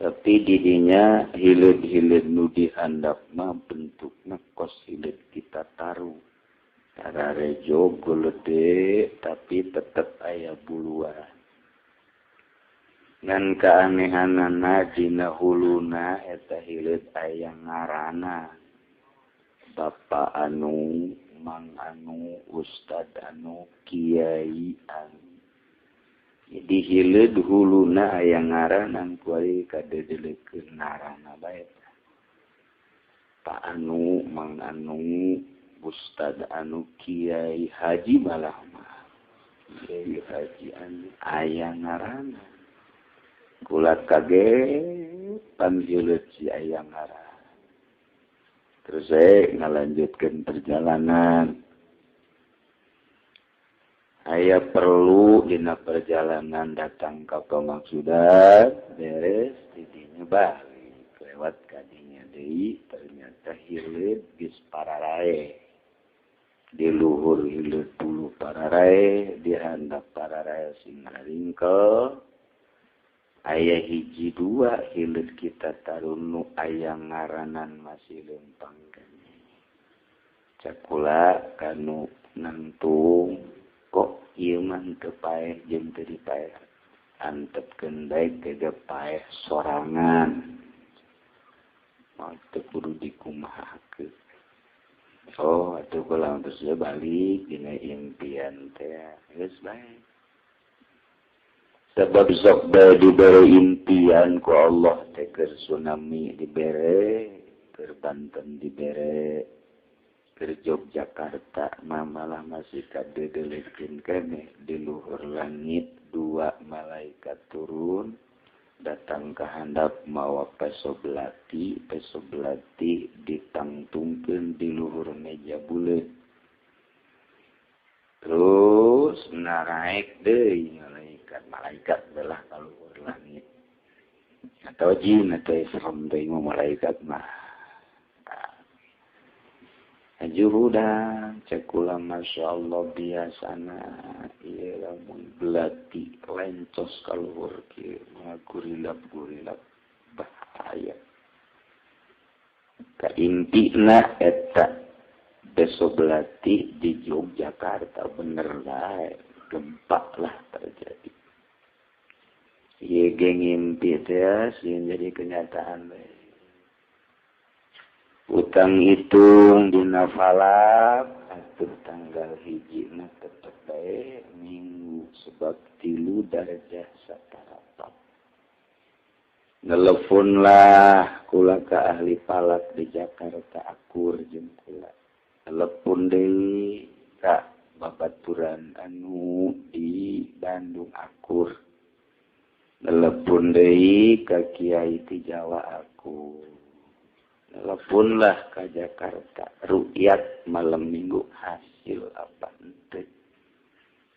Tapi didinya hileud-hileud nu dihandap mah bentukna kos hileud kita taruh. Tararejo gede tapi tetep aya buluan. Ngan keanehanana dina huluna eta hileud aya ngarana. Bapak anu, Mang anu, Ustad anu, Kiai anu. Jadi hileud huluna aya ngaranan kuari kadedelekeun ngaranna bae. Pak anu, Mang anu, Ustad anu, Kiai Haji malah mah. Kiai Haji anu aya ngaranna. Kula kaget panggileut si aya ngaran. Terus saya ngalanjutkeun perjalanan. Aya perlu dina perjalanan datang ka pamaksudan, beres didinya balik lewat kadinya deui ternyata hileud geus pararae. Di luhur hileud bulu pararae, di handap pararae sing ngaringkel. Aya hiji dua hileud kita tarunu aya ngaranan masih lempang keneh. Cakula kanu nangtung kok ieu mah teu paeh jeung teu dipaeh. Antepkeun bae teu paeh sorangan. Moal teu kudu dikumahakeun. Oh, atuh kula terus balik dina impian teh. Geus bae. Sebab sok bae dibere impian ku Allah teh keur tsunami dibere, keur Banten dibere, keur Yogyakarta mah malah masih kadedelekeun keneh di luhur langit dua malaikat turun datang ke handap mawa peso belati ditangtungkeun di luhur meja buleut. Terus naraek deui malaikat belah ka luhur langit. Atau jin atau serem deui mah malaikat mah. Juhudan cekula masya Allah biasana ieu lamun belati lencos ka luhur kieu mah gurilap-gurilap bahaya. Kaintina eta peso belati di Yogyakarta bener bae gempa lah terjadi. Ieu ge ngimpi teh sieun jadi kenyataan bae. Utang hitung dina falak atuh tanggal hijina tetep bae minggu sebab 3 darajah satarapat. Nelepon lah kula ka ahli falak di Jakarta akur jeung kula. Telepon deui ka babaturan anu di Bandung akur. Telepon deui ka kiai di Jawa akur. Telepon lah ke Jakarta, rukyat malam minggu hasil apa ente.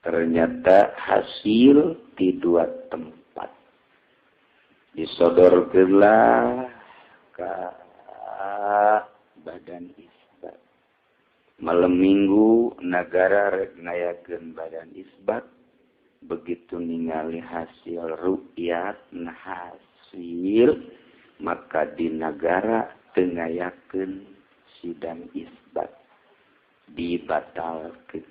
Ternyata hasil di dua tempat. Disodorkeunlah ke badan isbat. Malam minggu nagara rek ngayakeun badan isbat. Begitu ningali hasil rukyat, nah hasil maka di nagara teu ngayakeun sidang isbat, dibatalkeun.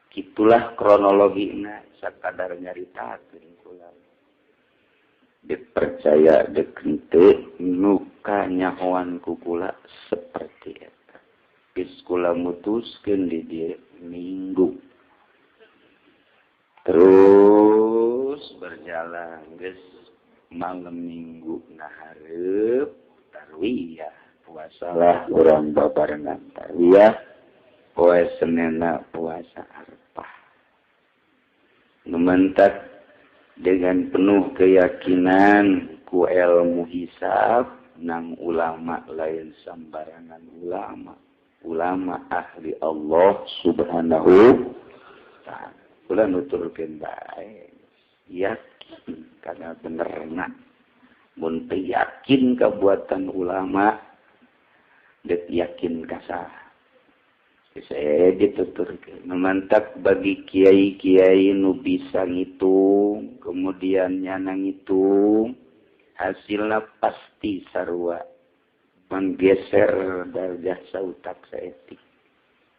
Kitulah kronologina sakadar nyaritakeun kula. Dipercaya dek henteu nu kanyahoan ku kula seperti eta. Geus kula mutuskeun di dieu minggu. Terus berjalan geus malam minggu ngahareup tarwiyah puasalah urang babarengan tarwiyah poe Senena puasa Arafah. Numentak dengan penuh keyakinan ku ilmu hisab nang ulama lain sembarangan ulama, ulama ahli Allah subhanahu ta'ala. Kula nuturkeun bae yakin karena benerna mun teu yakin kabuatan ulama deuk yakin ka saha. Saya dituturkeun memantak bagi kiai-kiai nu bisa ngitung kemudian nyana ngitung hasilna pasti sarua menggeser darjah sautak saetik.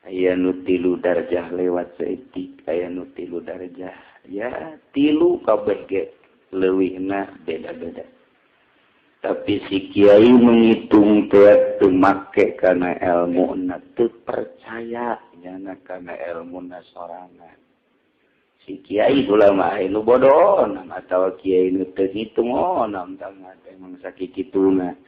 Aya nu 3 darjah lewat saetik, aya nu 3 darjah ya 3 kabeh ge leuwihna beda-beda. Tapi si kiai menghitung teh teu make kana elmuna teu percaya nyana kana elmuna sorangan. Si kiai ulama nu bodoh atawa kiai nu teu ngitung oh nam tangga emang sakituna.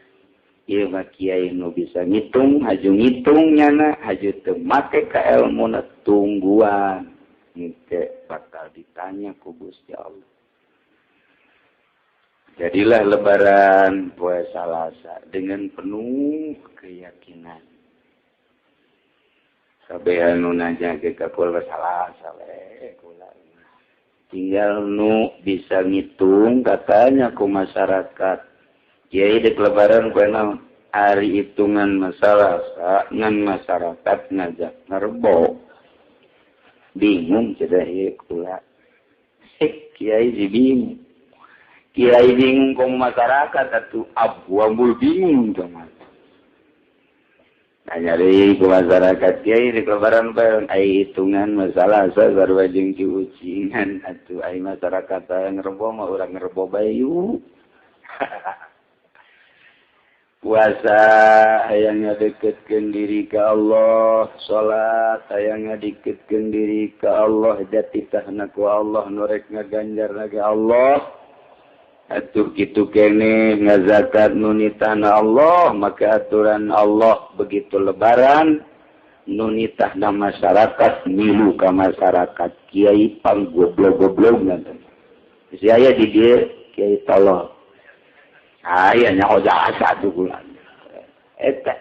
Ieu mah kiai nu bisa ngitung haju ngitung nyana haju teu make ka elmuna tungguan. Engke bakal ditanya ku Gusti Allah. Jadilah lebaran poe Salasa dengan penuh keyakinan. Kabeh anu nanya ge ka kula Salasa we kula. Tinggal nu bisa ngitung katanya ku masyarakat. Kiai dek lebaran poe naon? Ari hitungan masalah ngan masyarakat ngajak ngerbo. Bingung cedah ieu kula. Kiai si bingung. Kiai bingung kong masyarakat atuh abu-abu bingung cuman. Nanya deui ku masyarakat kiai di lebaran bae ai hitungan masalah sarua jeung ciucingan atuh ai masyarakat ngerebo mah urang ngerebo bae yuk. Puasa hayang ngadeketkeun diri ka Allah, salat hayang ngadeketkeun diri ka Allah, jatitahna ku Allah nu rek ngaganjarna ge Allah. Atuh kitu keneh ngazakat nu nitahna Allah, maka aturan Allah begitu lebaran nu nitahna masyarakat milu ka masyarakat kiai pang goblok-goblok teh. Si aya di dieu kiai tolol. Aya nya jasa atuh kula. Eta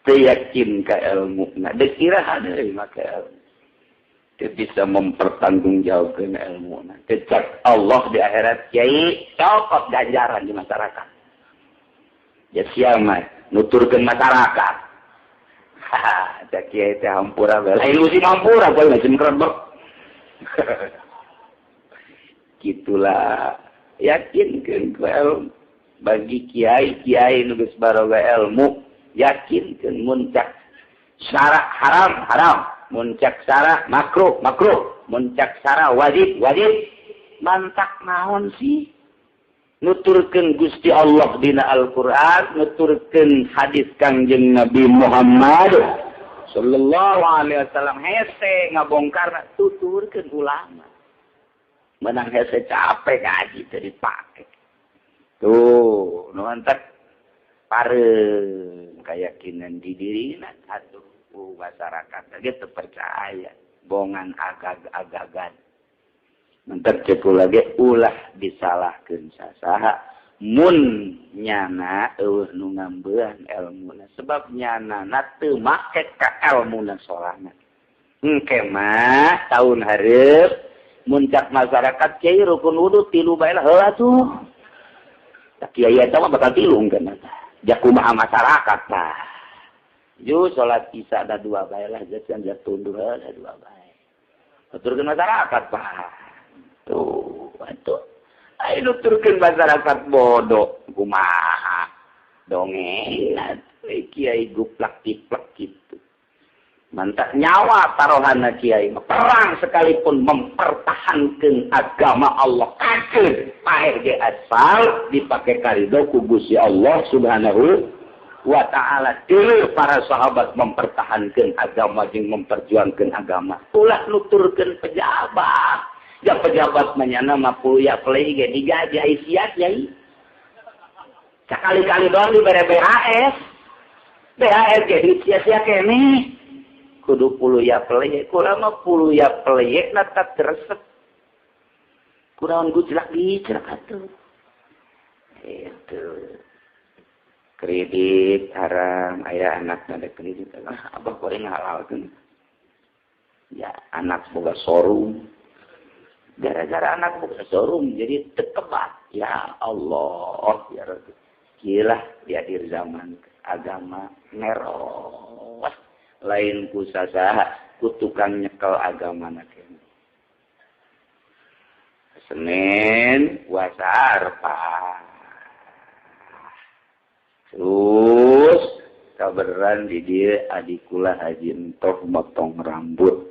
teu yakin ka elmuna, deuk iraha deui make ilmu. Dia bisa mempertanggungjawabkan ilmu. Kecak Allah di akhirat kiai cokot ganjaran di masyarakat. Ya siapa nuturkeun masyarakat. Haha, cak kiai teh hampura bae. Lain musim hampura bae musim kerebek. Gitulah yakinkeun ku ilmu. Bagi kiai-kiai nu geus baroga ilmu, yakinkeun mun cak syarak haram haram. Muncak sara makruh makruh, muncak sara wajib wajib. Mantak naon sih? Nuturkeun Gusti Allah dina Al-Qur'an, nuturkeun hadis Kangjeng Nabi Muhammad sallallahu alaihi wasallam hese ngabongkar tuturkeun ulama. Menang hese capek ngaji teu dipake. Tuh, nu mantak pareung keyakinan di dirina atuh. Masyarakat lagi terpercaya bongan agag-agagan mentek cepu lagi ulah disalahkeun sasaha mun nyana eueuh nu ngambean elmuna sebab nyana na teu make ka elmuna sorangan engke mah taun hareup muncak masyarakat kiai rukun wudu 3 bae lah heula tuh kiai eta mah bakal 3 engkeuna tah jakumaha masyarakat tah. Ju salat isya ada 2 bae lah jajan tunduh ada 2 bae. Nuturkeun masyarakat pak. Tuh, atuh. Ayo nuturkeun masyarakat bodoh kumaha. Dongeng atuh kiai guplak tiplek kitu. Mantap nyawa taruhanna kiai perang sekalipun mempertahankan agama Allah kafir paeh ge asal dipake karido ku Gusti Allah Subhanahu wa ta'ala. Dulu para sahabat mempertahankan agama jeung memperjuangkan agama ulah nuturkeun pejabat ya pejabat manyana mah puluya play ge digaji ai sia kiai sakali-kali doang dibere BHS BHS ge sia-sia keneh kudu puluya peleyek kula mah puluya peleyek na tak resep kunaon gujlak gijlak atuh itu kredit haram aya anak ada kredit ah abah goreng halalkeun ya anak boga showroom gara-gara anak boga showroom jadi tekebat ya Allah ya Rabbi gila di akhir zaman agama ngeros lain ku sasaha ku tukang nyekel agama na kene. Senin puasa Arafah. Terus kaberan di dieu adikula haji entoh motong rambut.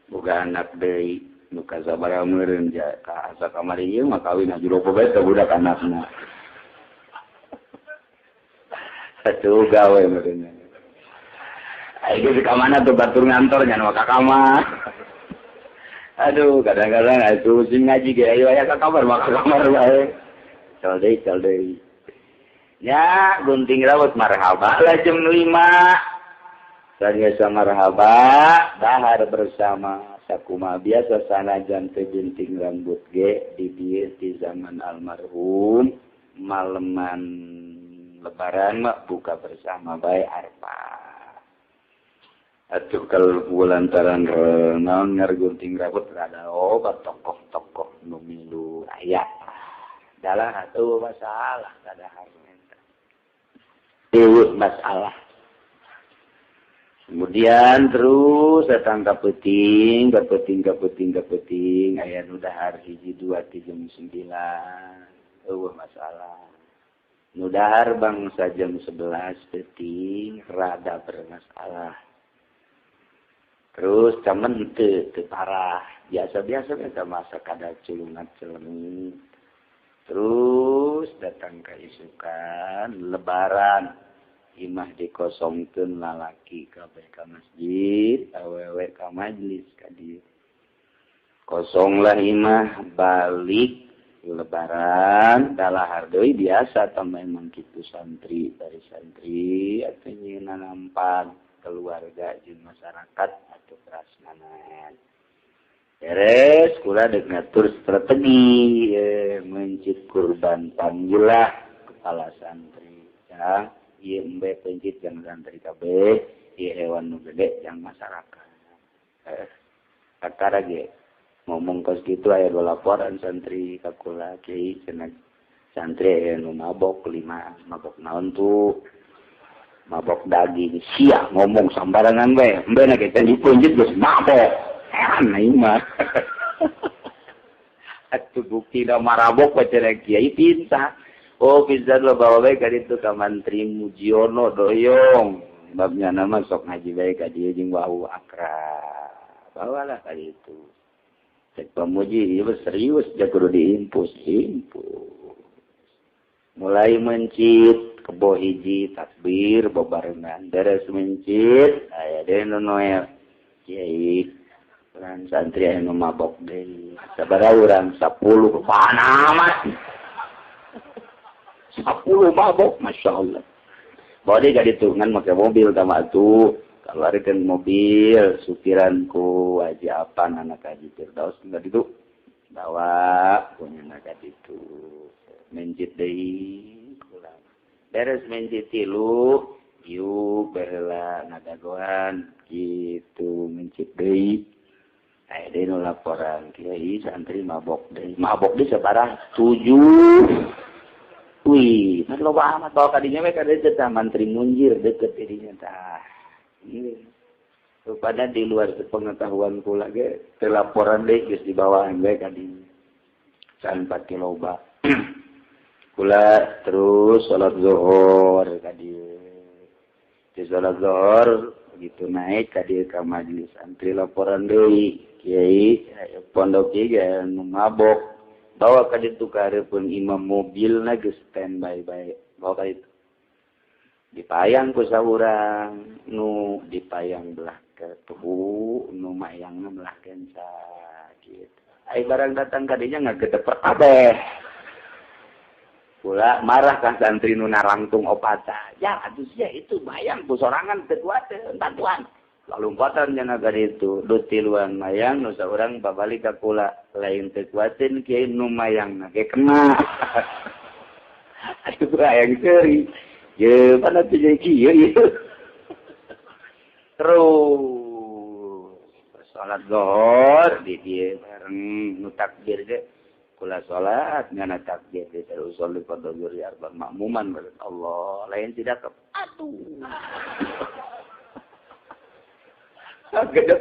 Boga anak deui nu kasabaraha meureun ja ka asa kamari ieu mah kawin haji lopo bae teh budak anakna. Atuh gawe meureun. Ayo di kamana tuh batur ngantor nyan ka kamar. Aduh, kadang-kadang itu musim ngaji ge ayo aya ka kamar maka kamar bae. Cal deui. Ya, gunting rambut marhaba lah jam 5. Sanggeus marhaba, dahar bersama sakumaha biasa sanajan teu gunting rambut ge di dieu di zaman almarhum maleman lebaran mah buka bersama bae Arfah. Atuh kalau lantaran naon ngargunting rambut rada obat tokoh-tokoh nu milu aya. Dalah atuh masalah kadahar eta. Eueuh masalah. Kemudian terus datang ka peuting, ka peuting, ka peuting, ka peuting aya nu dahar 1 2 3 jam 9. Eueuh masalah. Nu dahar bangsa jam 11 peuting rada bermasalah. Terus camen teu parah, biasa-biasa eta masa kada culungan celeng. Terus datang ka isukan lebaran, imah dikosongkeun lalaki kabeh ka masjid, awewe ka majlis ka dieu. Kosonglah imah balik lebaran dalahar deui biasa tah memang kitu santri dari santri atuh nyieunna nampan keluarga jeung masyarakat atau prasmanan. Beres kula deuk ngatur strategi mencit kurban panggilah kepala santri. Ya, ieu embe pencit jang santri kabeh, ieu hewan nu gede jang masyarakat. Kakara ge ngomong kos kitu aya dua laporan santri ka kula kiai cenah santri aya nu mabok 5, mabok naon tuh? Mabok daging sia ngomong sambarangan bae embe na kita dipunjit geus mabok heran aing mah atuh bukti da marabok bae kiai pinta oh pisan lo bawa bae ka ditu ka mantri Mujiono doyong babnya nama sok ngaji bae ka dieu jeung wau akrab bawalah ka ditu cek pamuji ieu serius ja kudu diimpus impus mulai mencit kebo hiji takbir bebarengan beres mencit aya deui nu Noel kiai urang santri aya nu mabok deui sabaraha urang 10 panamat 10 mabok masyaallah bawa deui ka ditu ngan make mobil tah mah atuh kaluarkeun mobil supiran ku Haji Apan anak Haji Firdaus ka ditu bawa punya ka ditu mencit deui beres mencit tilu yuk baheula ngadagoan kitu mencit deui aya deui nu laporan kiai santri mabok deui sabaraha 7 wih mah loba amat bawa ka dinya we ka dieu tah mantri Munjir deukeut di dinya tah rupana di luar pengetahuan kula ge teu laporan deui geus dibawaan we ka dinya can pati loba kula terus salat zuhur ka dieu. Di salat zuhur Begitu naik ka dieu ka majelis santri laporan deui, kiai pondok ieu ge nu mabok. Bawa ka ditu ka hareupeun imam mobilna geus standby bae. Bawa ka ditu. Dipayang ku saurang nu dipayang belah ke tuhu nu mayangna belah kenca gitu. Ai barang datang ka dinya ngagedeper kabeh. Pula marah ka santri nu narangtung opata. Ya atuh sia itu bayang ku sorangan teu kuateun bantuan. Lalumpatan nya ka ditu du tiluan mayang nu saurang babalik ka kula lain teu kuateun kiai nu mayangna ge kena. Aduh hayang seuri. Ye, mana tuh jadi kieu ieu. Terus salat zuhur di dieu bareng nu takbir ge kula salat ngana takbir ge terus usolli fardhu zuhur arba makmuman Allah lain tidak aduh. Gede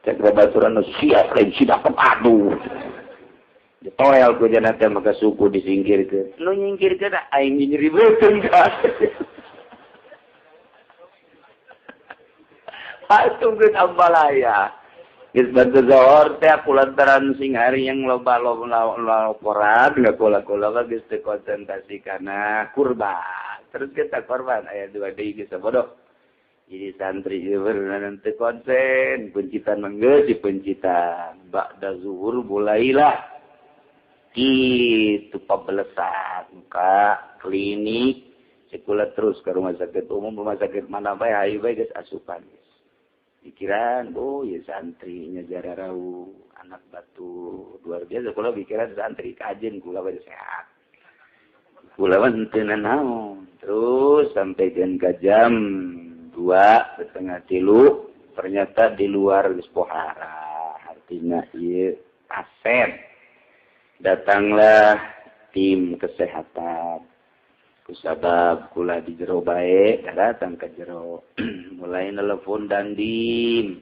cek babaturan nu siap lain sidak aduh. Ditoel ku jana teh maka suku disingkirkeun. Nu nyingkirkeun aing nyeri beuteung ka. Atuh geus ambalaya. Geus bantu zuhur teh aku lantaran sing hari yang loba laporan kula-kula geus teu konsentrasi kana kurban. Terus kita korban aya dua deui geus bodoh. Jadi santri ieu teu konsen, pencitan mah geus dipencitan. Ba'da zuhur mulailah itu pabelesan ka klinik sekolah terus ke rumah sakit umum, rumah sakit mana bae hayu bae geus asupan. Pikiran, oh ya santrinya jararau anak batu luar biasa kula pikiran santri kajen kula bae sehat. Kula mah henteu nanaon. Terus sampai ke jam 2:30 ternyata di luar geus pohara, artinya ieu pasien. Datanglah tim kesehatan. Kusabab kula di jero bae, datang ke jero. Mulai nelpon dandim.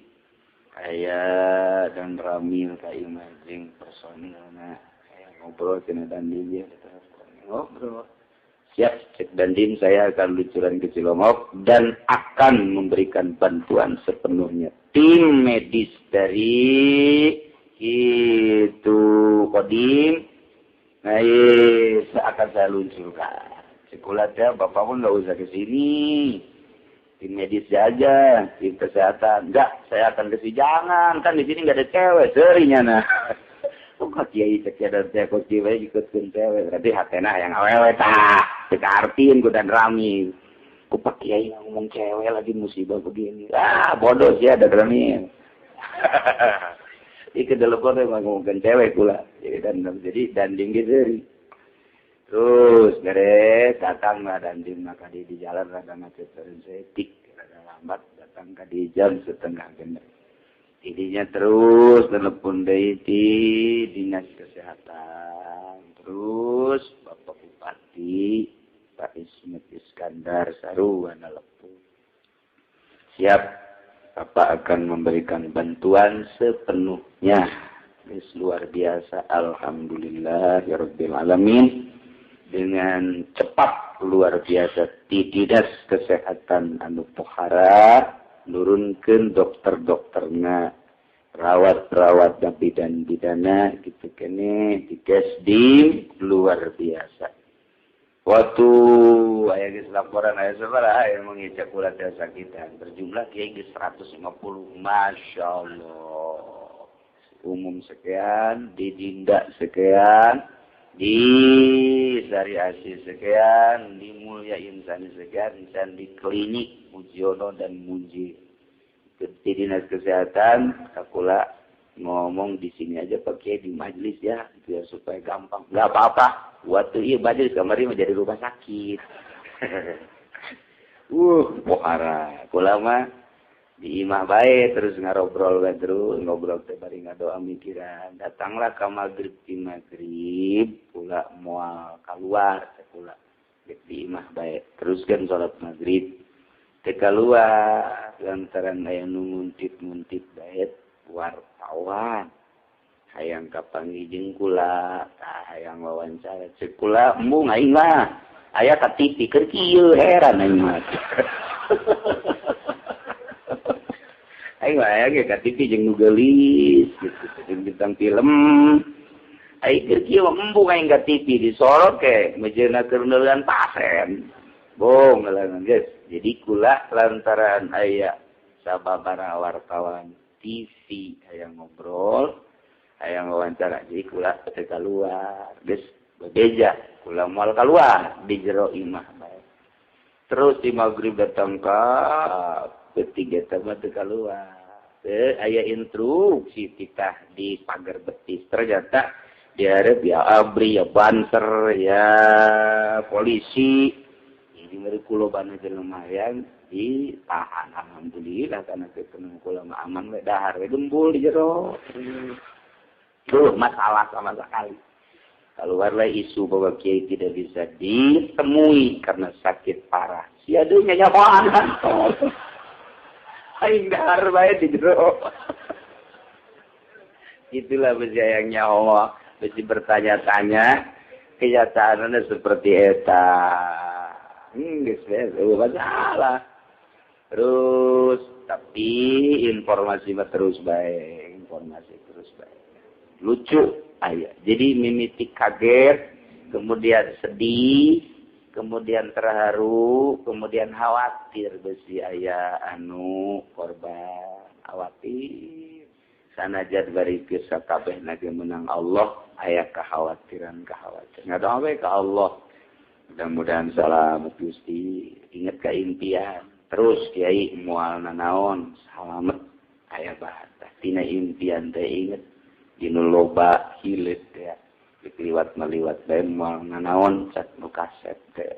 Aya dan Ramil ka imajing personilna. Aya ngobrol cenah dandim ya, ngobrol. Siap cek dandim, saya akan lucuran ke Cilongok dan akan memberikan bantuan sepenuhnya. Tim medis dari itu Kodim, nah akan saya luncurkan. Sekolah teh bapak pun nggak usah ke sini, tim medis aja, tim kesehatan. Enggak, saya akan ke sini. Jangan, kan di sini nggak ada cewek, serinya nah. Kok kiai cek dan teh kok kiai ikutkeun cewek, berarti hatena yang awewe tah, kita artiin ku dan rami. Ku pak kiai ngomong cewek lagi musibah begini. Ah, bodoh sih ada rami. Ieu telepon teh ngomongkeun cewek kula. Jadi dan jadi danding gitu. Terus beres datanglah dandim maka di jalan rada macet setik rada lambat datang ka di jam 5:30. Tidinya terus telepon deui di dinas kesehatan. Terus Bapak Bupati Pak Ismet Iskandar sarua nelepon. Siap, Bapak akan memberikan bantuan sepenuhnya. Ini luar biasa, alhamdulillah ya rabbil alamin. Dengan cepat luar biasa di dinas kesehatan anu pohara nurunkeun dokter-dokterna, rawat-rawat dan bidan-bidana gitu kene di Kesdim luar biasa. Waktu aya geus laporan aya sabaraha aya mengicak kula teh sakitan berjumlah kieu geus 150, masyaallah. Umum sekian, di Dinda sekian, di Sari Asih sekian, di Mulia Insani sekian, dan di klinik Mujiono dan Muji. Di dinas kesehatan kakula ngomong di sini aja pakai di majelis ya biar supaya gampang. Enggak apa-apa. Waktu iya majelis kamari menjadi rumah sakit. Pohara. Kula mah di imah bae terus ngarobrol bae terus ngobrol teh bari ngadoa mikiran. Datanglah ka magrib di magrib kula moal kaluar teh kula di imah bae. Teruskeun salat magrib. Teh kaluar lantaran aya nu nguntit-nguntit bae wartawan. Hayang kapanggih jeung kula, tah hayang wawancara ceuk kula embung aing mah. Aya ka TV keur kieu heran aing mah. Aing mah aya ge ka TV jeung nu geulis gitu, jeung bintang film. Aing keur kieu embung aing ka TV disorot ke mejeuna keur neuleun pasien. Bohong lah guys. Jadi kula lantaran aya sababaraha wartawan TV aya ngobrol, aya wawancara, jadi kula teu keluar, geus bebeja, kula moal keluar di jero imah bae. Terus di maghrib datang ka ketiga teh mah teu keluar. Teu aya instruksi titah di pagar betis. Ternyata dihareup ya ABRI, ya Banser, ya polisi. Jadi meri kula bana lumayan ditahan, alhamdulillah karena ketemu kula mah aman we, dahar we gembul di jero. Tuh masalah sama sekali. Keluarlah isu bahwa kiai tidak bisa ditemui karena sakit parah. Sia deui nyahoan. Aing dahar bae di jero. Itulah besi yang nyawa, besi bertanya-tanya, kenyataannya seperti eta. Geus masalah. Terus tapi informasi mah terus baik, informasi terus baik. Lucu aya. Jadi mimiti kaget, kemudian sedih, kemudian terharu, kemudian khawatir besi aya anu korban, khawatir. Sanajan bari geus sakabehna ge menang Allah, aya kekhawatiran-kekhawatiran. Ngadoa we ka Allah. Mudah-mudahan selamat Gusti, ingat ke impian. Terus kiai moal nanaon, selamat aya bahatah. Tina impian teh inget dinu loba hileut teh. Diliwat maliwat bae moal nanaon cat nu kasep teh.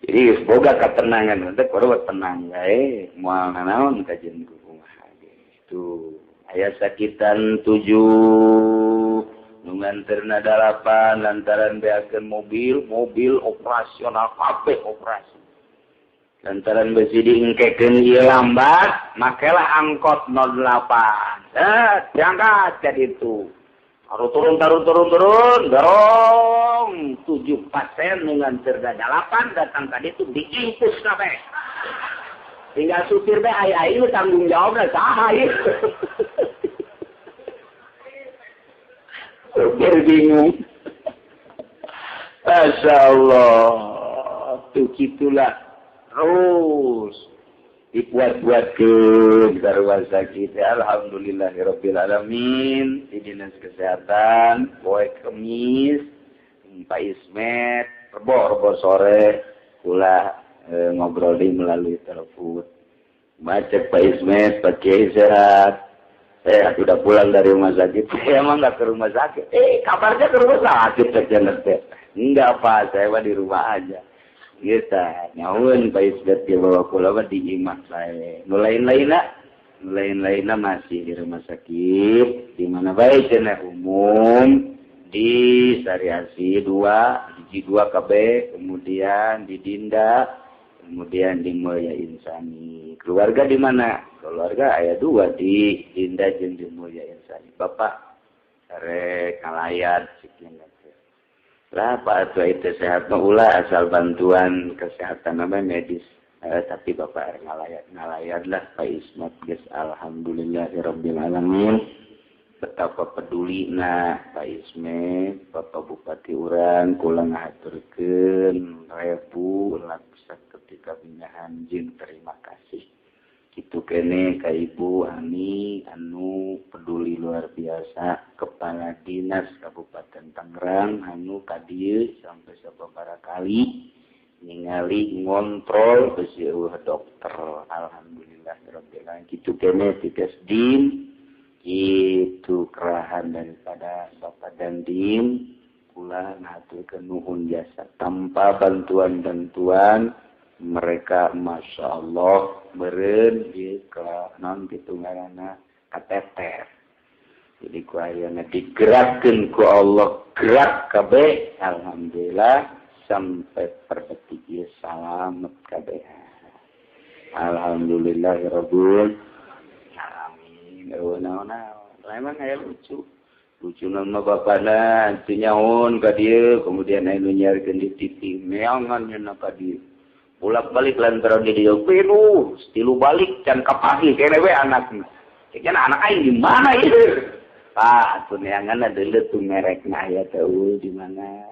Jadi geus boga katenangan teh kudu tenang bae moal nanaon kajian kumaha ge. Tuh aya sakitan 7 nu nganterna 8 lantaran beakeun mobil operasional kabeh operasi. Lantaran besi diengkekeun ieu lambat, makelah angkot 08. Diangkat ka ditu. Taruh turun, dorong 7 pasien nu nganterna 8 datang ka ditu diinfus kabeh. Tinggal supir bae aya aing tanggung jawabna saha ieu. Supir bingung. Masya Allah. Tuh gitulah. Terus dibuat-buatkeun ka rumah sakit. Alhamdulillahirabbil alamin. Di Dinas Kesehatan poe Kemis Pak Ismet rebo sore kula ngobrol di melalui telepon. Baca Pak Ismet, Pak Kiai sehat. Saya sudah pulang dari rumah sakit. Saya emang nggak ke rumah sakit. Kabarnya ke rumah sakit. Enggak Pak, saya mah di rumah aja. Gitu. Nyaun Pak Ismet dia bawa pulang mah di imah saya. Nu lain-lainna masih di rumah sakit. Di mana baik cenah umum di Sariasi 2, di G2 KB, kemudian di Dinda, kemudian di Mulia Insani. Keluarga di mana? Keluarga ayah 2 di Dinda jeung di Mulia Insani. Bapak rek ngalayat sekian. Lah Pak atuh itu sehat mah ulah asal bantuan kesehatan apa medis. Tapi Bapak rek ngalayat lah Pak Ismat geus alhamdulillahirabbil alamin. Betapa peduli nah Pak Ismet, Bapak Bupati urang kula ngahaturkeun rebu laksa ketika pindahan jin terima kasih. Kitu kene ka Ibu Ani anu peduli luar biasa Kepala Dinas Kabupaten Tangerang anu ka dieu sampai sababaraha kali ningali ngontrol besi eueuh dokter. Alhamdulillahirabbil alamin. Kitu kene tikas din itu kerahan daripada Bapak Dandim kula ngaturkeun nuhun jasa tanpa bantuan-bantuan mereka Masya Allah meureun di non kitu ngaranna kateter. Jadi ku ayeuna digerakkeun ku Allah gerak kabeh alhamdulillah sampai per detik ieu salamet kabeh. Alhamdulillahirabbil alamin. Naon-naon emang aya lucu. Lucu nama bapana teu nyaon ka dieu kemudian aya nu nyiarkeun di TV meangan nya ka dieu. Bolak-balik lantaran di dia penuh, tilu balik can kapahih kene we anakna. Cenah anak aing di mana ieu? Pak, atuh neangan deuleu tuh merekna aya teh di mana?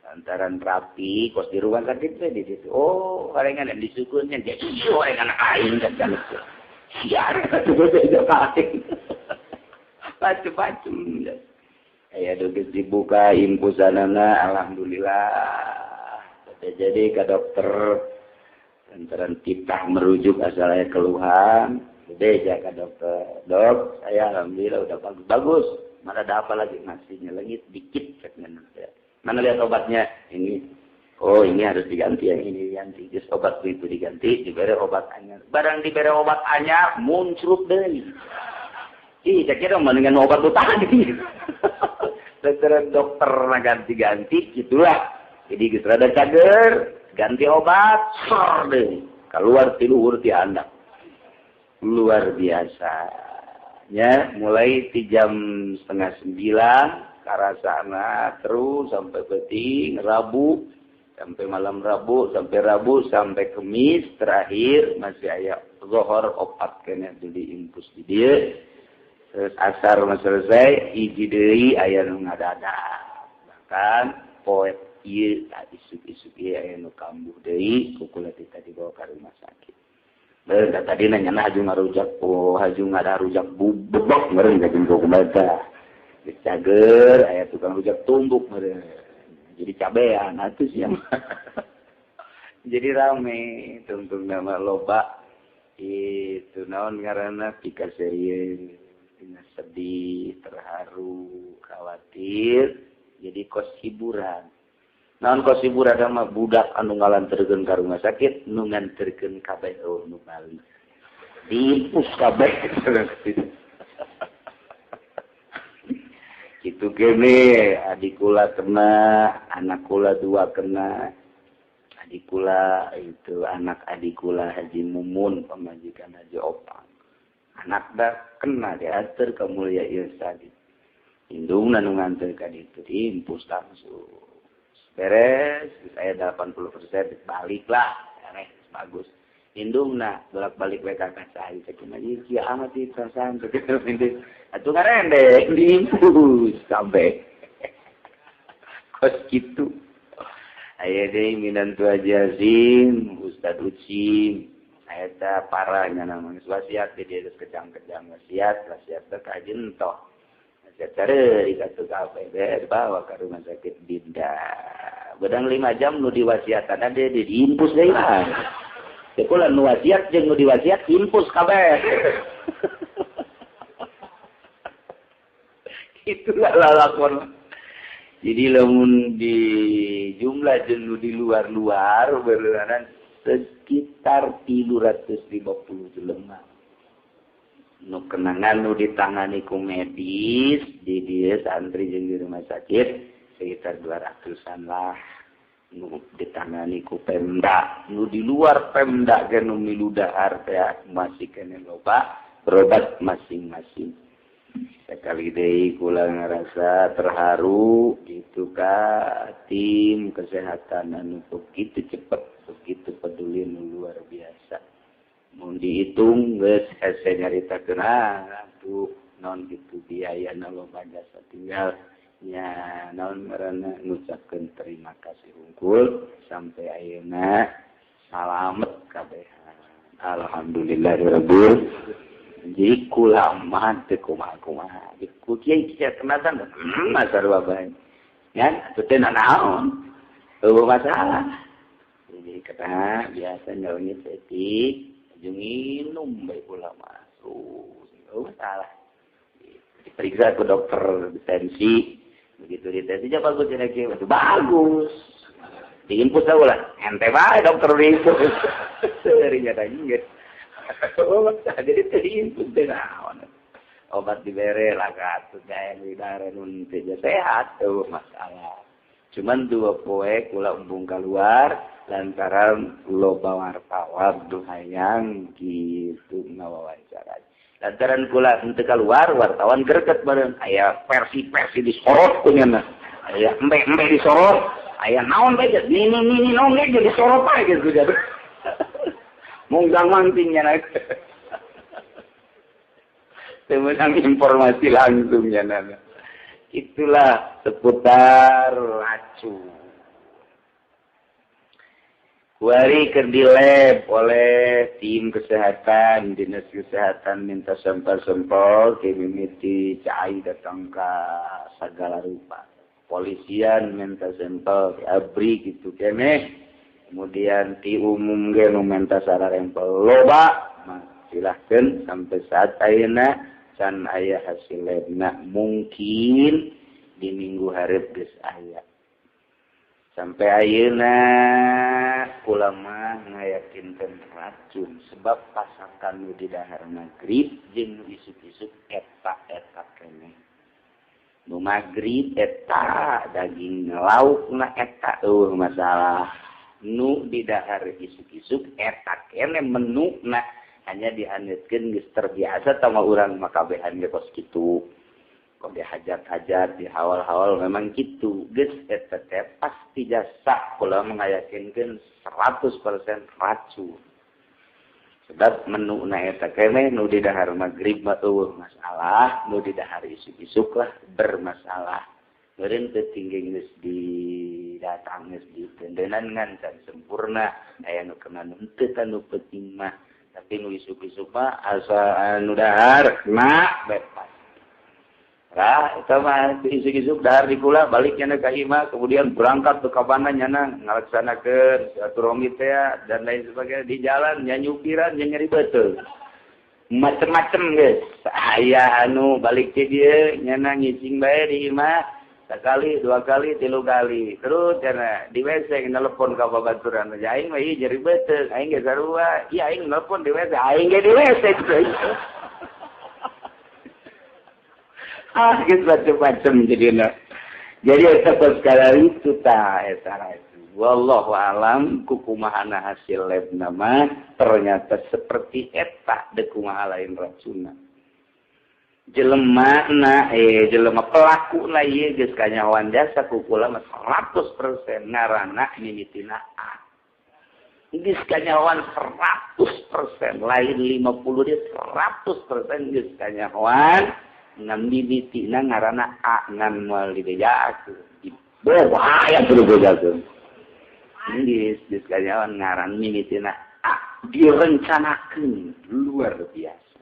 Lantaran rapi kos di rumah sakit teh di situ. Oh, horengan disukunnya dia ieu horengan aing kan can. Siar atuh beda aing. Macem-macem. Aya geus dibuka infusanana alhamdulillah. Jadi ke dokter lantaran titah merujuk asal aya keluhan, beja ke dokter. Dok, saya alhamdulillah udah bagus. Bagus. Mana ada apa lagi? Masih nyelengit dikit ceknya. Mana lihat obatnya? Ini. Oh, ini harus diganti, yang ini diganti. Just obat itu diganti, diberi obat anyar. Barang diberi obat anyar, muncul deui. Ih, saya kira mendingan obat itu tadi. Lantaran dokter ganti-ganti, gitulah. Jadi geus rada cager, ganti obat, sor deui. Keluar ti luhur ti handap. Luar biasa. Ya, mulai di jam 8:30 karasana terus sampai peuting Rabu, sampai malam Rabu, sampai Kemis terakhir masih aya zuhur opat kena di infus di dieu. Terus asar mah selesai, hiji deui aya nu ngadadak. Bahkan poe ieu tadi isuk-isuk ieu aya nu kambuh deui kukula teh dibawa ka rumah sakit. Beuh tadi nanya haju ngarujak, oh haju ngadarujak bubuk meureun ka jeung kumaha. Geus cager aya tukang rujak tumbuk meureun. Jadi cabean atuh sia. Jadi rame tungtung nama loba itu naon ngaranna pikaseurieun. Dina sedih, terharu, khawatir, jadi kos hiburan. Naon kos hiburan mah budak anu ngalanterkeun ka rumah sakit, nu nganterkeun kabeh eueuh nu bali. Diimpus kabeh. Kitu kene adik kula kena, anak kula dua kena. Adik kula itu anak adik kula Haji Mumun pamajikan Haji Opang. Anak dah kena diatur ke Mulia Irsadi. Indungna nu nganter ka ditu diimpus langsung. Beres, saya 80% baliklah. Beres, bagus. Indungna bolak-balik we ka saya sakieu ieu amat ieu perasaan sakieu ini. Atuh ngarendek diimpus sampai. Kos kitu. Aya deui minantu Haji Azim, Ustad Ucim. Eta parahnya namanya wasiat di dia kejang-kejang wasiat wasiat teh ka jentoh wasiat cari ka kabeh bawa ka rumah sakit Dinda bedang 5 jam nu diwasiatan dia diimpus deui mah teh kula nu wasiat jeung nu diwasiat impus kabeh. Itulah lalakon. Jadi lamun di jumlah jeung nu di luar-luar berlanan sekitar 350 jelema. Nu kenangan nu ditangani ku medis di dieu santri jeung di rumah sakit sekitar 200-an lah. Nu ditangani ku Pemda, nu di luar Pemda ge nu milu dahar teh masih keneh loba berobat masing-masing. Sekali deui kula ngarasa terharu itu ka tim kesehatan anu begitu cepet, begitu peduli luar biasa. Mun dihitung geus hese nyaritakeun atuh naon kitu biayana loba jasa tinggal nya naon ngaranna ngucapkeun terima kasih hungkul sampai ayeuna salamet kabehan. Alhamdulillahirabbil jadi kula mah teu kumaha-kumaha. Ku kiai kieu kenatan masar bae. Kan atuh teh nanaon. Eueuh masalah. Jadi kata biasa nyelengit setik jeung minum bae kula mah. Eueuh masalah. Diperiksa ke dokter tensi, begitu ditensinya bagus cenah kieu, bagus. Diinfus lah, ente bae dokter diinfus. Seuri nya geus. Oh, jadi diinfus teh naon. Obat dibere lah atuh gae dibere nun teh sehat tuh masalah. Cuman 2 poe kula embung keluar lantaran loba wartawan duh hayang kitu ngawawancara. Lantaran kula henteu keluar wartawan greget bareng aya versi-versi disorot ku nya. Aya embe-embe disorot, aya naon bae ni naon ge disorot bae geus. Munggang mangting nya teu meunang informasi langsung nya. Itulah seputar racun. Kuari keur dilab oleh tim kesehatan, dinas kesehatan minta sampel-sampel, mimiti cai datang ke segala rupa. Polisian minta sampel, abri gitu keneh. Kemudian ti umum ge nu minta sararempel loba, silahkan sampai saat ayeuna can aya hasil labna, mungkin di minggu hareup geus aya. Sampai ayeuna ulama ngayakinkeun racun sebab pasakan nu di dahar magrib jeung nu isuk-isuk eta-eta keneh. Nu magrib eta daging laukna eta eueuh masalah. Nu di dahar isuk-isuk eta keneh menuna hanya dihaneutkeun geus terbiasa sama urang mah kabehan ge kos kitu. Kok dihajat-hajat, dihawal-hawal memang gitu. Geus eta teh pasti jasa kula ngayakinkeun 100% racun. Sebab menuna eta keneh nu di dahar magrib mah eueuh masalah, nu di dahar isuk-isuk lah bermasalah. Meureun teu tinggi geus didatang geus ditendenan ngan can sempurna, aya nu kena nu henteu nu penting mah. Tapi nu isuk-isuk mah asa anu dahar na bebas. Lah, eta mah isuk-isuk dahar di kula balik nyana ka imah, kemudian berangkat ke kabana nyana ngalaksanakeun silaturahmi teh dan lain sebagainya di jalan nya nyupiran nya nyeri beuteung. Macem-macem geus. Aya anu balik ti dieu nyana ngising bae di imah sakali, dua kali, tilu kali. Terus nyana di WC nelpon ka babaturan. Aing mah ieu nyeri beuteung, aing ge sarua. Ieu aing nelpon di WC, aing ge di WC. Ah, gitu macam-macam jadi. Jadi eta sekali itu ta eta itu. Wallahu alam kukumahana hasil lab nama ternyata seperti eta deuk kumaha lain racunna. Jelema na jelema pelaku na ieu geus kanyahoan jasa ku kula mah 100% ngaranna mimitina A. Geus kanyahoan 100% lain 50 dia 100% geus kanyahoan ngan mimitina ngaranna A ngan moal dibejakeun. Bahaya kudu bejakeun. Geus geus kanyahoan ngaran mimitina A direncanakeun luar biasa.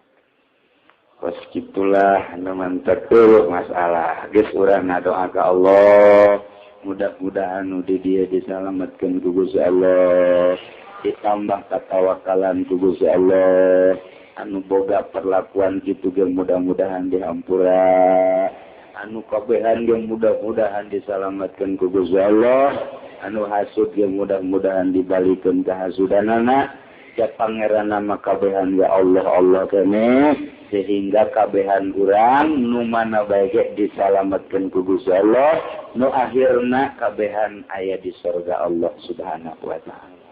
Kos kitulah nu mantep masalah. Geus urang ngadoa ka Allah, mudah-mudahan nu di dieu disalametkeun ku Gusti Allah, ditambah katawakalan ku Gusti Allah. Anu boga perlakuan kitu ge mudah-mudahan dihampura, anu kabehan ge mudah-mudahan disalametkeun ku Gusti Allah, anu hasud ge mudah-mudahan dibalikeun ka hasudanana. Ya pangeran nama kabehan ya Allah Allah keneh sehingga kabehan urang nu mana bae ge disalametkeun ku Gusti Allah, nu akhirna kabehan aya di surga Allah Subhanahu wa taala.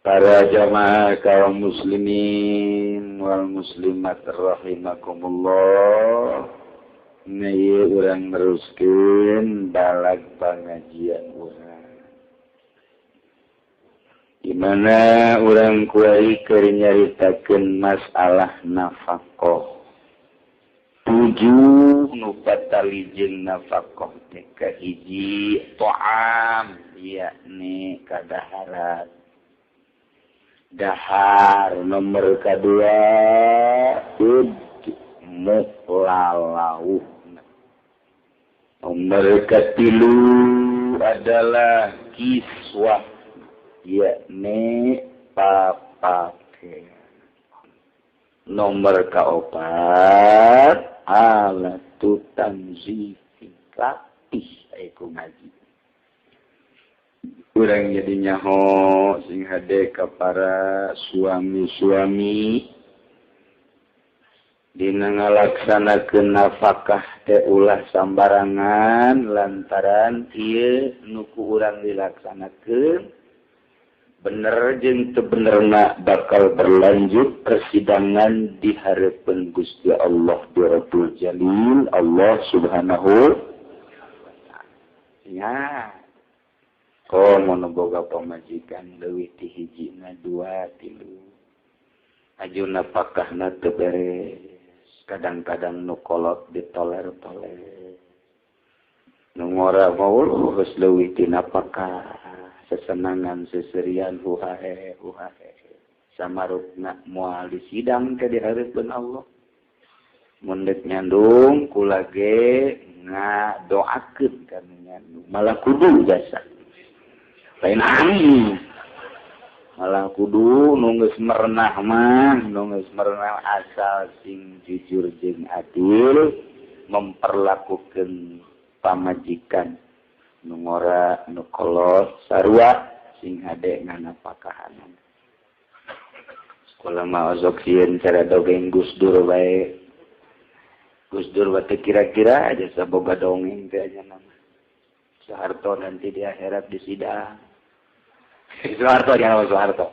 Para jamaah kaum muslimin wal muslimat rahimakumullah, ieu urang neruskeun balag pangajian urang. Di mana urang kuari keur nyaritakeun masalah nafkah. 7 nu patali jeung nafkah teh kahiji ta'am yakni kadaharan. Dahar nomor kedua muklalauh. Nomor ketilu adalah kiswah yakni papake. Nomor keempat alatu tanzifi latih iku ngaji. Urang jadi nyaho sing hade ka para suami-suami dina ngalaksanakeun nafkah teh ulah sambarangan lantaran ieu nu ku urang dilaksanakeun bener jeung teu benerna bakal berlanjut persidangan di hareupeun Gusti Allah di Rabbul Jalil Allah Subhanahu wa ta'ala. Ya. Komo nu boga pamajikan leuwih ti hijina dua tilu. Ajuna pakahna teu beres. Kadang-kadang nu kolot ditoler-toler. Nu ngora mau geus leuwih ti napakah. Sesenangan seserian huhae huhae. Samarupna moal disidang ke di hareupeun Allah. Mun deuk nyandung kula ge ngadoakeun ka nu nyandung. Malah kudu jasa. Lain angin. Malah kudu nu geus merenah mah, nu geus merenah asal sing jujur jeung adil memperlakukeun pamajikan nu ngora nu kolot sarua sing hade nganapakahanan. Sekolah mah osok sieun cara dongeng Gus Dur bae. Gus Dur teh kira-kira aja saboga dongeng teh aja nama. Soeharto nanti di akhirat disidang. Soeharto jangan Soeharto.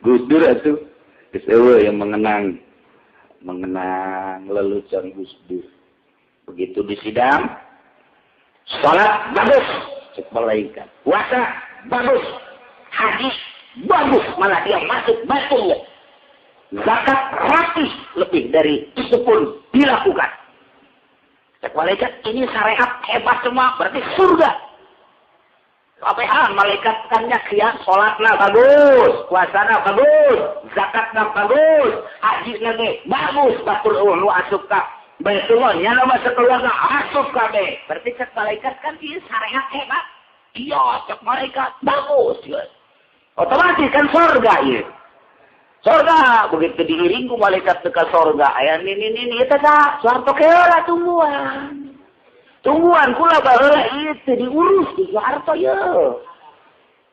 Gus Dur itu geus eueuh yang mengenang lelucon Gus Dur. Begitu disidang, salat bagus, cek malaikat. Puasa bagus, haji bagus, malah dia masuk Baitullah. Zakat rapi lebih dari itu pun dilakukan. Cek malaikat ini syariat hebat semua, berarti surga. Apehan malaikat kannya kia salatna bagus, puasana bagus, zakatna bagus, hajina ge bagus, batur eueuh nu asup ka Baitullah nya mah sakeluarga asup kabeh. Berarti cek malaikat kan ieu syariat hebat. Iya, cek malaikat bagus ya. Otomatis kan surga ieu. Surga begitu diiring ku malaikat ke surga aya nini eta tah Soeharto keula tungguan. Tungguan kula baheula ieu teu diurus di Soeharto ye.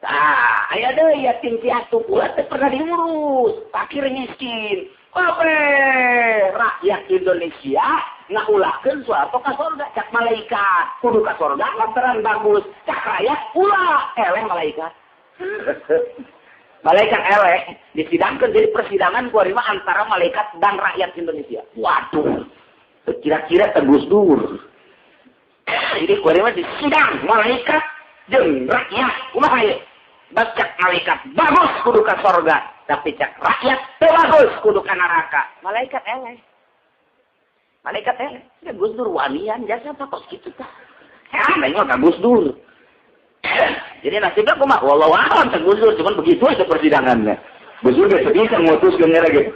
Tah, aya deui yatim piatu kula teu pernah diurus, fakir miskin. Kabeh rakyat Indonesia ngaulahkeun Soeharto ka surga cak malaikat. Kudu ka surga lantaran bagus, cak rakyat ulah eleh malaikat. Malaikat eleh disidangkeun jadi persidangan ku mah antara malaikat dan rakyat Indonesia. Waduh. Kira-kira teh Gus Dur. Jadi kuari mah disidang malaikat jeung rakyat. Kumaha ieu? Cak malaikat bagus kudu ka sorga, tapi cak rakyat teu bagus kudu ka neraka. Malaikat eleh. Malaikat eleh. Ya Gus Dur wanian jasa apa kos kitu tah. Ya mah ka Gus Dur. Jadi nasibnya kumaha? Wallahu a'lam teh Gus Dur, cuman begitu aja persidangannya. Gus Dur geus bisa ngutuskeun lagi.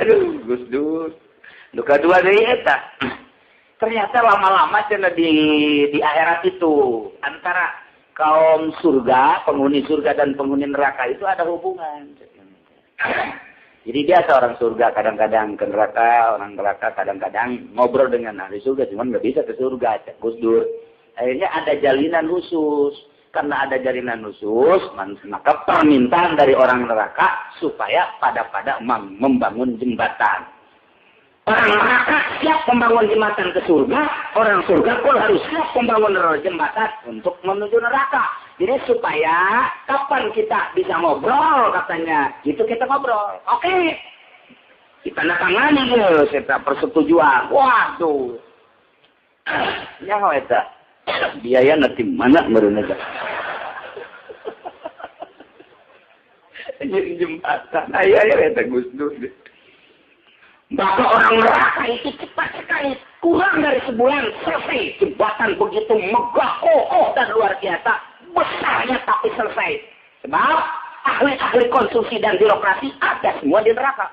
Aduh, Gus Dur. Nu kadua deui eta. Ternyata lama-lama cenah di akhirat itu antara kaum surga, penghuni surga dan penghuni neraka itu ada hubungan. Jadi biasa orang surga kadang-kadang ke neraka, orang neraka kadang-kadang ngobrol dengan ahli surga, cuman nggak bisa ke surga, cek Gus Dur. Akhirnya ada jalinan khusus. Karena ada jalinan khusus, maka permintaan dari orang neraka supaya pada-pada membangun jembatan. Orang neraka siap membangun jembatan ke surga, orang surga pun harus siap membangun jembatan untuk menuju neraka. Jadi supaya kapan kita bisa ngobrol katanya, itu kita ngobrol. Oke, kita tangani gitu, serta persetujuan. Waduh, ya eta biaya nanti mana meureun eta. Jembatan, aya eta Gus Dur. Maka orang neraka itu cepat sekali, kurang dari sebulan selesai. Jembatan begitu megah, kokoh dan luar biasa, besarnya tapi selesai. Sebab ahli-ahli konstruksi dan birokrasi ada semua di neraka.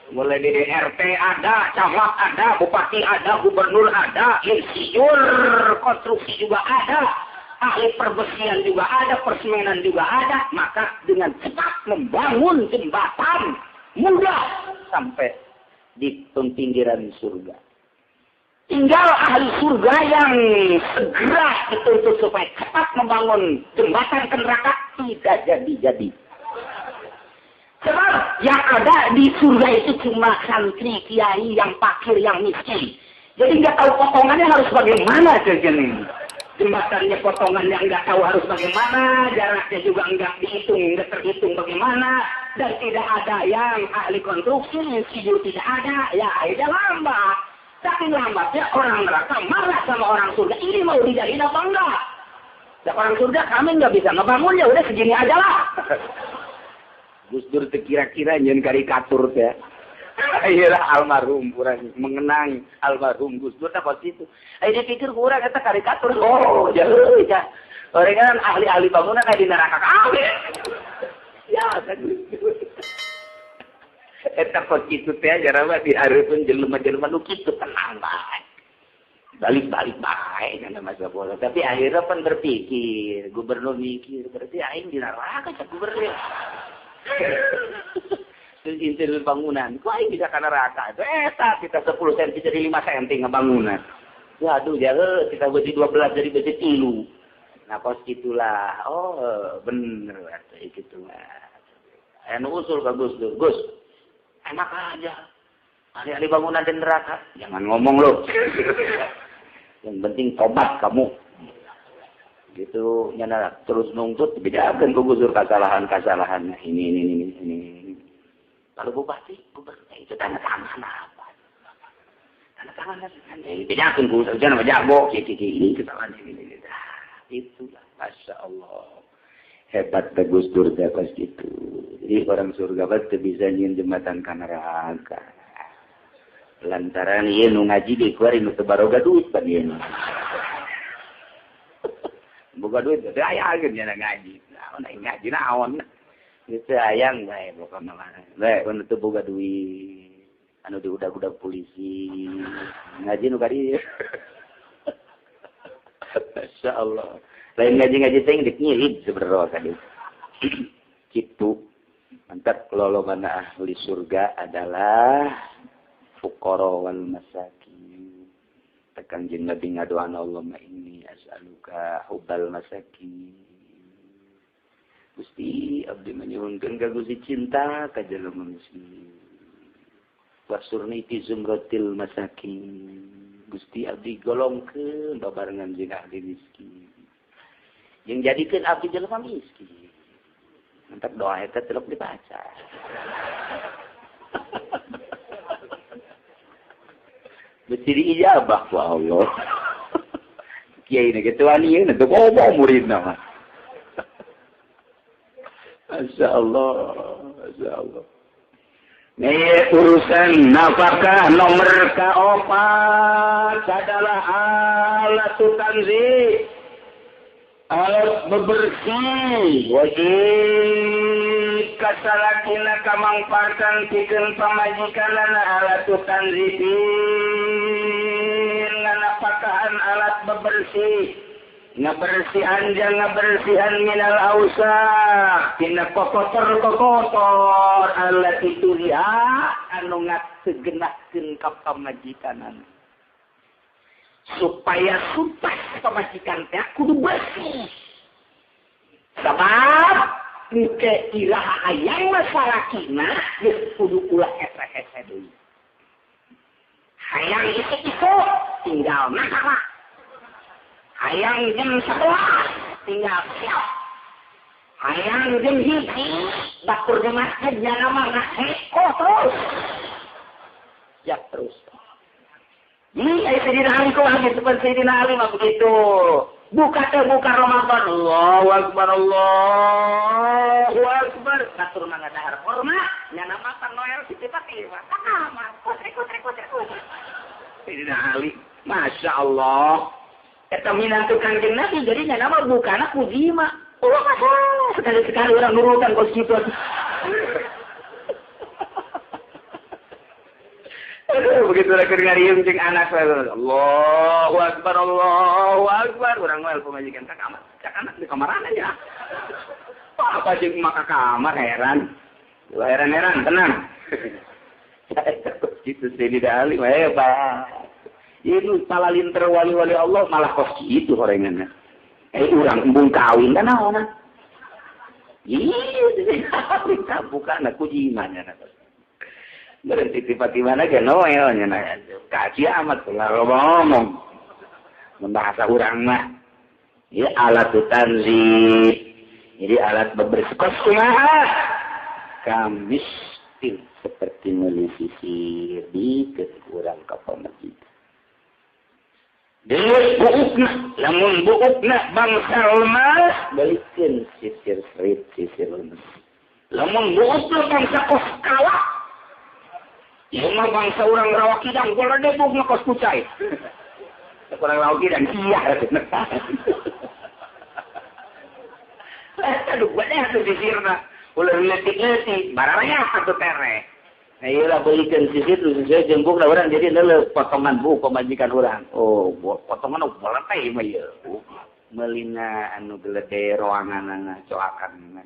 Mulai dari RT ada, camat ada, bupati ada, gubernur ada, insinyur konstruksi juga ada, ahli perbesian juga ada, persemenan juga ada. Maka dengan cepat membangun jembatan mudah sampai di pinggiran surga. Tinggal ahli surga yang segera dituntut supaya cepat membangun jembatan ke neraka tidak jadi-jadi. Sebab yang ada di surga itu cuma santri, kiai, yang fakir, yang miskin. Jadi nggak tahu potongannya harus bagaimana jajan ini. Jembatannya potongan yang nggak tahu harus bagaimana, jaraknya juga nggak dihitung, nggak terhitung bagaimana, dan tidak ada yang ahli konstruksi, insinyur tidak ada, ya akhirnya lambat. Saking lambatnya orang neraka marah sama orang surga, ini mau dijadiin apa enggak? Ya, orang surga kami nggak bisa ngebangun, ya udah segini aja lah. Gus Dur kira-kira nyen karikatur teh. Iyalah almarhum kurang mengenang almarhum Gus Dur tak itu. Ayo dipikir kurang eta karikatur. Oh, jauh ya. Orang kan ahli-ahli bangunan kayak di neraka kabeh. Ya, kan. Eta kok kitu teh jarang dihareupeun jelema-jelema nu kitu tenang bae. Balik-balik bae kana masa bola. Tapi akhirnya pan berpikir, gubernur mikir, berarti aing di neraka cak gubernur. Interior bangunan, kok aing bisa ka neraka? Eta kita 10 cm jadi 5 cm ngebangunan. Waduh, ya kita besi 12 jadi besi 3. Nah, kos gitulah. Oh, bener atuh kitu mah. Anu usul ka Gus Dur. Gus, enak aja. Ahli-ahli bangunan di neraka. Jangan ngomong lo. Yang penting tobat kamu. Gitu nyana terus nungtut bedakeun ku Gus Dur kesalahan-kesalahannya. Ini. Kalau bupati, gubernur itu tanda tangan apa? Tanda tangan bedakeun ku Gus Dur jago ini kesalahan ini. Itulah, Masya Allah. Hebat Gus Dur pas gitu. Jadi orang surga pasti bisa nyin jembatan ka neraka. Lantaran ieu nu ngaji di keluar nu teu baroga duit pan ieu. Boga duit teh aya ge nya ngaji. Naon aing ngaji naon. Geus hayang bae pokona mah. Bae nu teu boga duit, anu diudag-udag polisi, ngaji nu ka dieu. Masya Allah. Lain ngaji-ngaji teh geus nyilid sebenarnya tadi. Kitu. Mantap lolongan ahli surga adalah fuqara wal masakin. Tekan jeung Nabi ngadoana Allahumma inni as'aluka hubbal masakin. Gusti abdi manyuhunkeun ka Gusti cinta ka jelema miskin. Wasurni fi zumratil masakin. Gusti abdi golongkeun babarengan jeung ahli miskin. Jeung jadikeun abdi jelema miskin. Mantap doa eta telok dibaca. Mesti diijabah ku Allah. Kiai na kitu wani ieu teu ngomong muridna mah. Masya Allah, Masya Allah. Nih urusan nafkah nomor keempat adalah alat tanzih, alat bebersih. Wajib kasalakina kamangpartan pikeun pamajikanana alat tanzih, nganapakahan alat bebersih. Ngabersihan jeung ngabersihan minal ausah tina kokotor-kokotor alat itu dia anu ngasegenahkeun ka pamajikanana supaya sumpah pamajikan teh kudu bersih sabab engke iraha hayang masalakina geus kudu ulah hese-hese deui hayang itu tinggal masalah hayang jam 11 tinggal siap. Hayang jam 1 batur di masjid jangan mah heko terus. Siap terus. Ini Sayyidina Ali kok hadir seperti Sayyidina Ali mah begitu. Buka teh buka Ramadan. Allahu akbar Allahu akbar. Batur mah ngadahar korma, nyana makan Noel Siti Fatimah. Kamar. Kutrek. Sayyidina Ali, Masya Allah. Eta minantu Kangjeng Nabi jadi nya nama bukana ku jima. Oh, sekali-sekali orang nurutan kos kitu. Aduh, begitu lagi ngariung jeung anak Allahu akbar Allahu akbar urang mah pamajikan ka kamar. Cak anak di kamarana nya. Apa jeung maka kamar heran. Heran-heran tenang. Kitu Sayyidina Ali mah hebat. Ini palalinter wali-wali Allah malah kos gitu horenganna. Urang embung kawin kan naon? Ih, bukan aku jimanya. Berhenti tiba-tiba ge noel nya. Kaji amat lah ngomong. Membahasa urang mah. Ya alat tanzih. Jadi alat bebersih kos kumaha? Kamistin seperti meuli sisir dikeun urang ka pamajikan. Deus buukna, lamun buukna bangsa lemas, balikeun sisir serit sisir lemes. Lamun buukna bangsa kos kawak, ieu mah bangsa urang Rawa Kidang, golode buukna kos kucai. Kurang Rawa Kidang sia. Aduh, gua atuh sisirna. Ulah leutik-leutik, bararaya atuh tereh. Nah, iyalah belikan sisir terus sesuai jeung buukna urang jadi neuleuh potongan buuk pamajikan urang. Oh, potongan bola teh mah ieu. Meulina anu gelede roanganana coakan.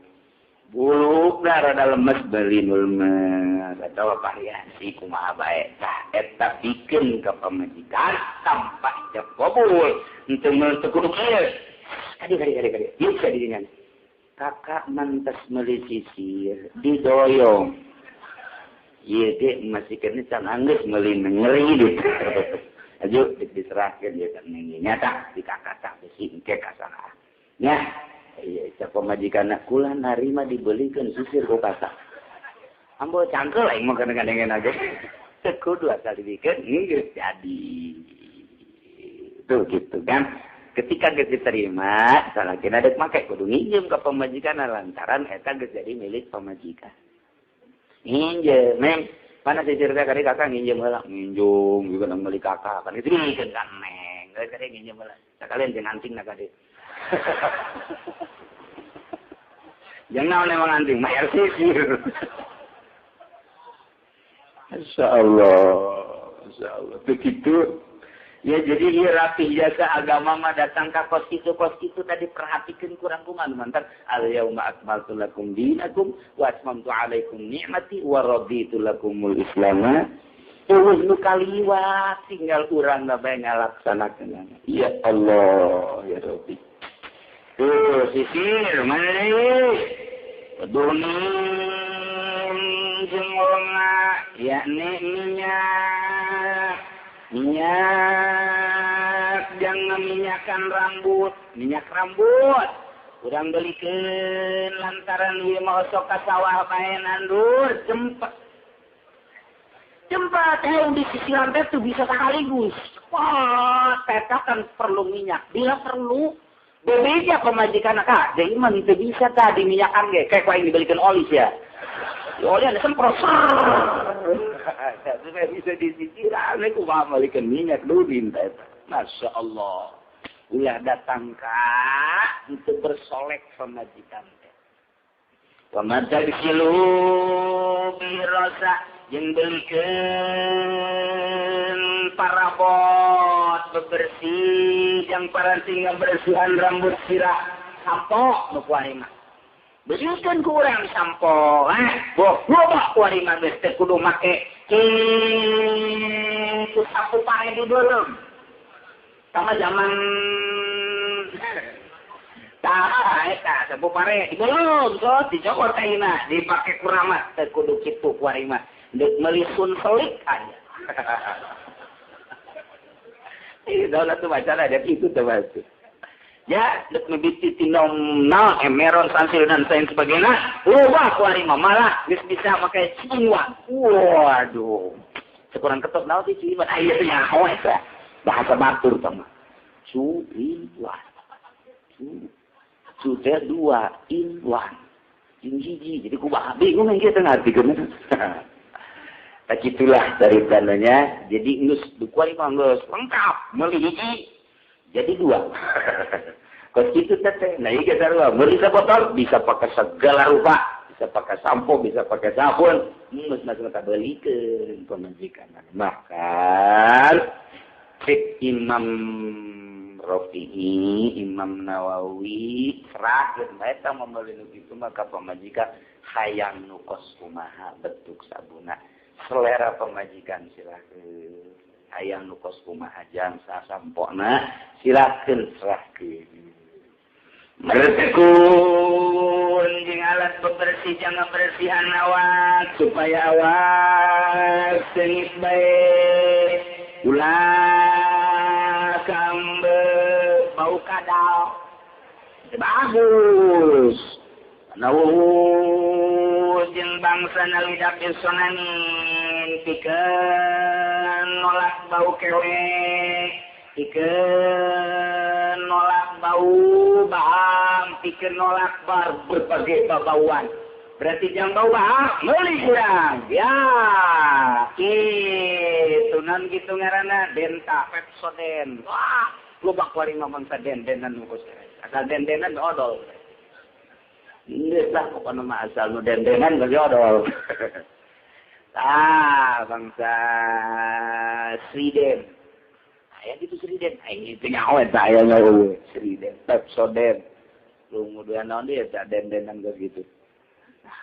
Bulukna rada lemes beli nu lemes atawa variasi kumaha bae. Tah eta pikeun ka pamajikan tanpa ijab kabul. Henteu meul teu kudu kieu. Kadi kadi kadi kadi. Ieu ka didinya. Kakak mantas meuli sisir didoyong. Iya dek masih kena can anggeus meuli ngeri deh. Ayo diserahkeun ieu kan nyata di kakak tak besi engke kasalah. Nya iya cak pamajikanna kula narima dibelikeun sisir ku kakak. Ambo cangkel aing mah kadang-kadang aja. Teu kudu asal dibikeun geus jadi. Tuh gitu kan. Ketika geus diterima, salakina dek make kudu nginjem ka pamajikan lantaran eta geus jadi milik pamajikan. Nginjem, mem, mana sisir teh kali kakak nginjem heula, nginjung juga nang meuli kakak kan itu dibikeun ka neng, geus kade nginjem heula. Sakalian jeung anting na kade. Jeung naon emang anting, mayar sisir. Masyaallah, masyaallah. Begitu. Ya jadi ieu rapih jasa agama mah datang ka kos kitu tadi perhatikeun kurang kumaha mantan al yauma akmaltu lakum dinakum wa atmamtu alaikum ni'mati wa raditu lakumul islam. Eueuh nu kaliwat tinggal urang bae ngalaksanakeun. Ya Allah ya Rabbi. Tuh sisir mana deui? Dunin jeung urang yakni minyak. Minyak jangan minyakan rambut, minyak rambut. Urang belikeun lantaran ieu mah osok ka sawah bae nandur, cempet. Cempet hayang di sisiran teh tuh bisa sekaligus. Wah, teta kan perlu minyak. Bila perlu bebeja pamajikan ka, deui mah teu bisa tah diminyakan ge, kayak ku aing dibelikeun oli sia. Oli ada semprot. Supaya bisa disisiran, aku mau balikan minyak dudin. Masya Allah. Ulah datang kak untuk bersolek pamajikan. Wa matagsilu birosa jeung belikeun parabot bebersih yang paranti ngabersihan rambut sirah sampo nu kuari mah. Belikeun ku urang sampo, boh loba kuari mah geus teu kudu make kitu sapu pare di dalam. Sama zaman tah eta sapu pare di dalam so dicokot ayeuna dipake kuramat teu kudu kitu kuari mah. Deuk meuli sun selik aya. Ih daulah tuh baca ada itu tuh baca. Ya, dek mebiti tinom na emeron sansil dan lain sebagainya. Ubah kuari mah malah geus bisa make ciuan. Waduh. Sekurang ketok naon sih ciuan aya teh nyaho eta. Bahasa batur tah mah. Cuiwan. Cu cu teh dua in wan. Jeung hiji. Jadi kumaha bingung yang kieu teh ngartikeun. Tah kitulah dari tandanya. Jadi geus kuari mah geus lengkap meuli hiji jadi dua. Kos kitu teh. Nah ieu sarua meuli sabotol bisa pakai segala rupa, bisa pakai sampo, bisa pakai sabun. Geus mah belikeun pamajikan. Bahkan cek Imam Rafi'i, Imam Nawawi serahkeun bae tah meuli nu kitu mah ka pamajikan hayang nu kos kumaha bentuk sabuna. Selera pamajikan silahkeun. Hayang nu kos kumaha jang sasampona silakeun serahkeun. Bertekun jeung alat bebersih jangan bersihan awak supaya awak seungit bae. Ulah kambe bau kadal. Bagus. Nawu jeung bangsa nalidak sonanin pikeun nolak bau kewe, pikeun nolak bau baham, pikeun nolak bar berbagai babauan. Berarti jangan bau baham, meuli kurang. Ya, kitu nan kitu ngaranna denta Pepsodent. Wah, loba kuari mah bangsa den-denan nu asal den-denan odol. Geus lah pokona mah asal nu den-denan bagi odol. Ah, bangsa Sriden. Aya gitu Sriden. Ai itu nyaho eta aya nyaho Sriden, Pepsodent. Kemudian naon deui eta den-denan geus gitu. Nah,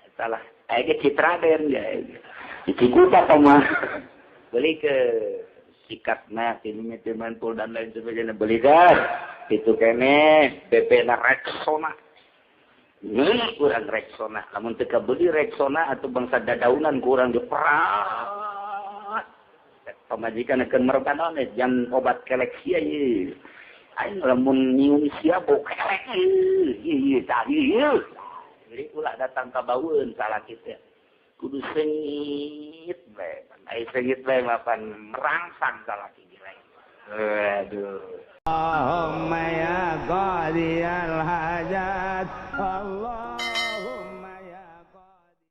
eta lah. Aya ge Citraden ya. Cikuta mah. Beli ke sikatna ini mantul dan lain sebagainya beli kan. Itu kene BP na Rexona. Ini kurang Rexona. Lamun teu kabeli Rexona atau bangsa dadaunan kurang diperat. Pamajikan akan merekan naon jam obat kelek sia ieu. Aing lamun nyium sia bau kelek ieu tah ieu. Jadi ulah datang ka baueun salah kitu. Kudu sengit bae. Ai sengit bae mapan merangsang salah kitu lain. Aduh. Allahumma ya qadiyal hajat Allah.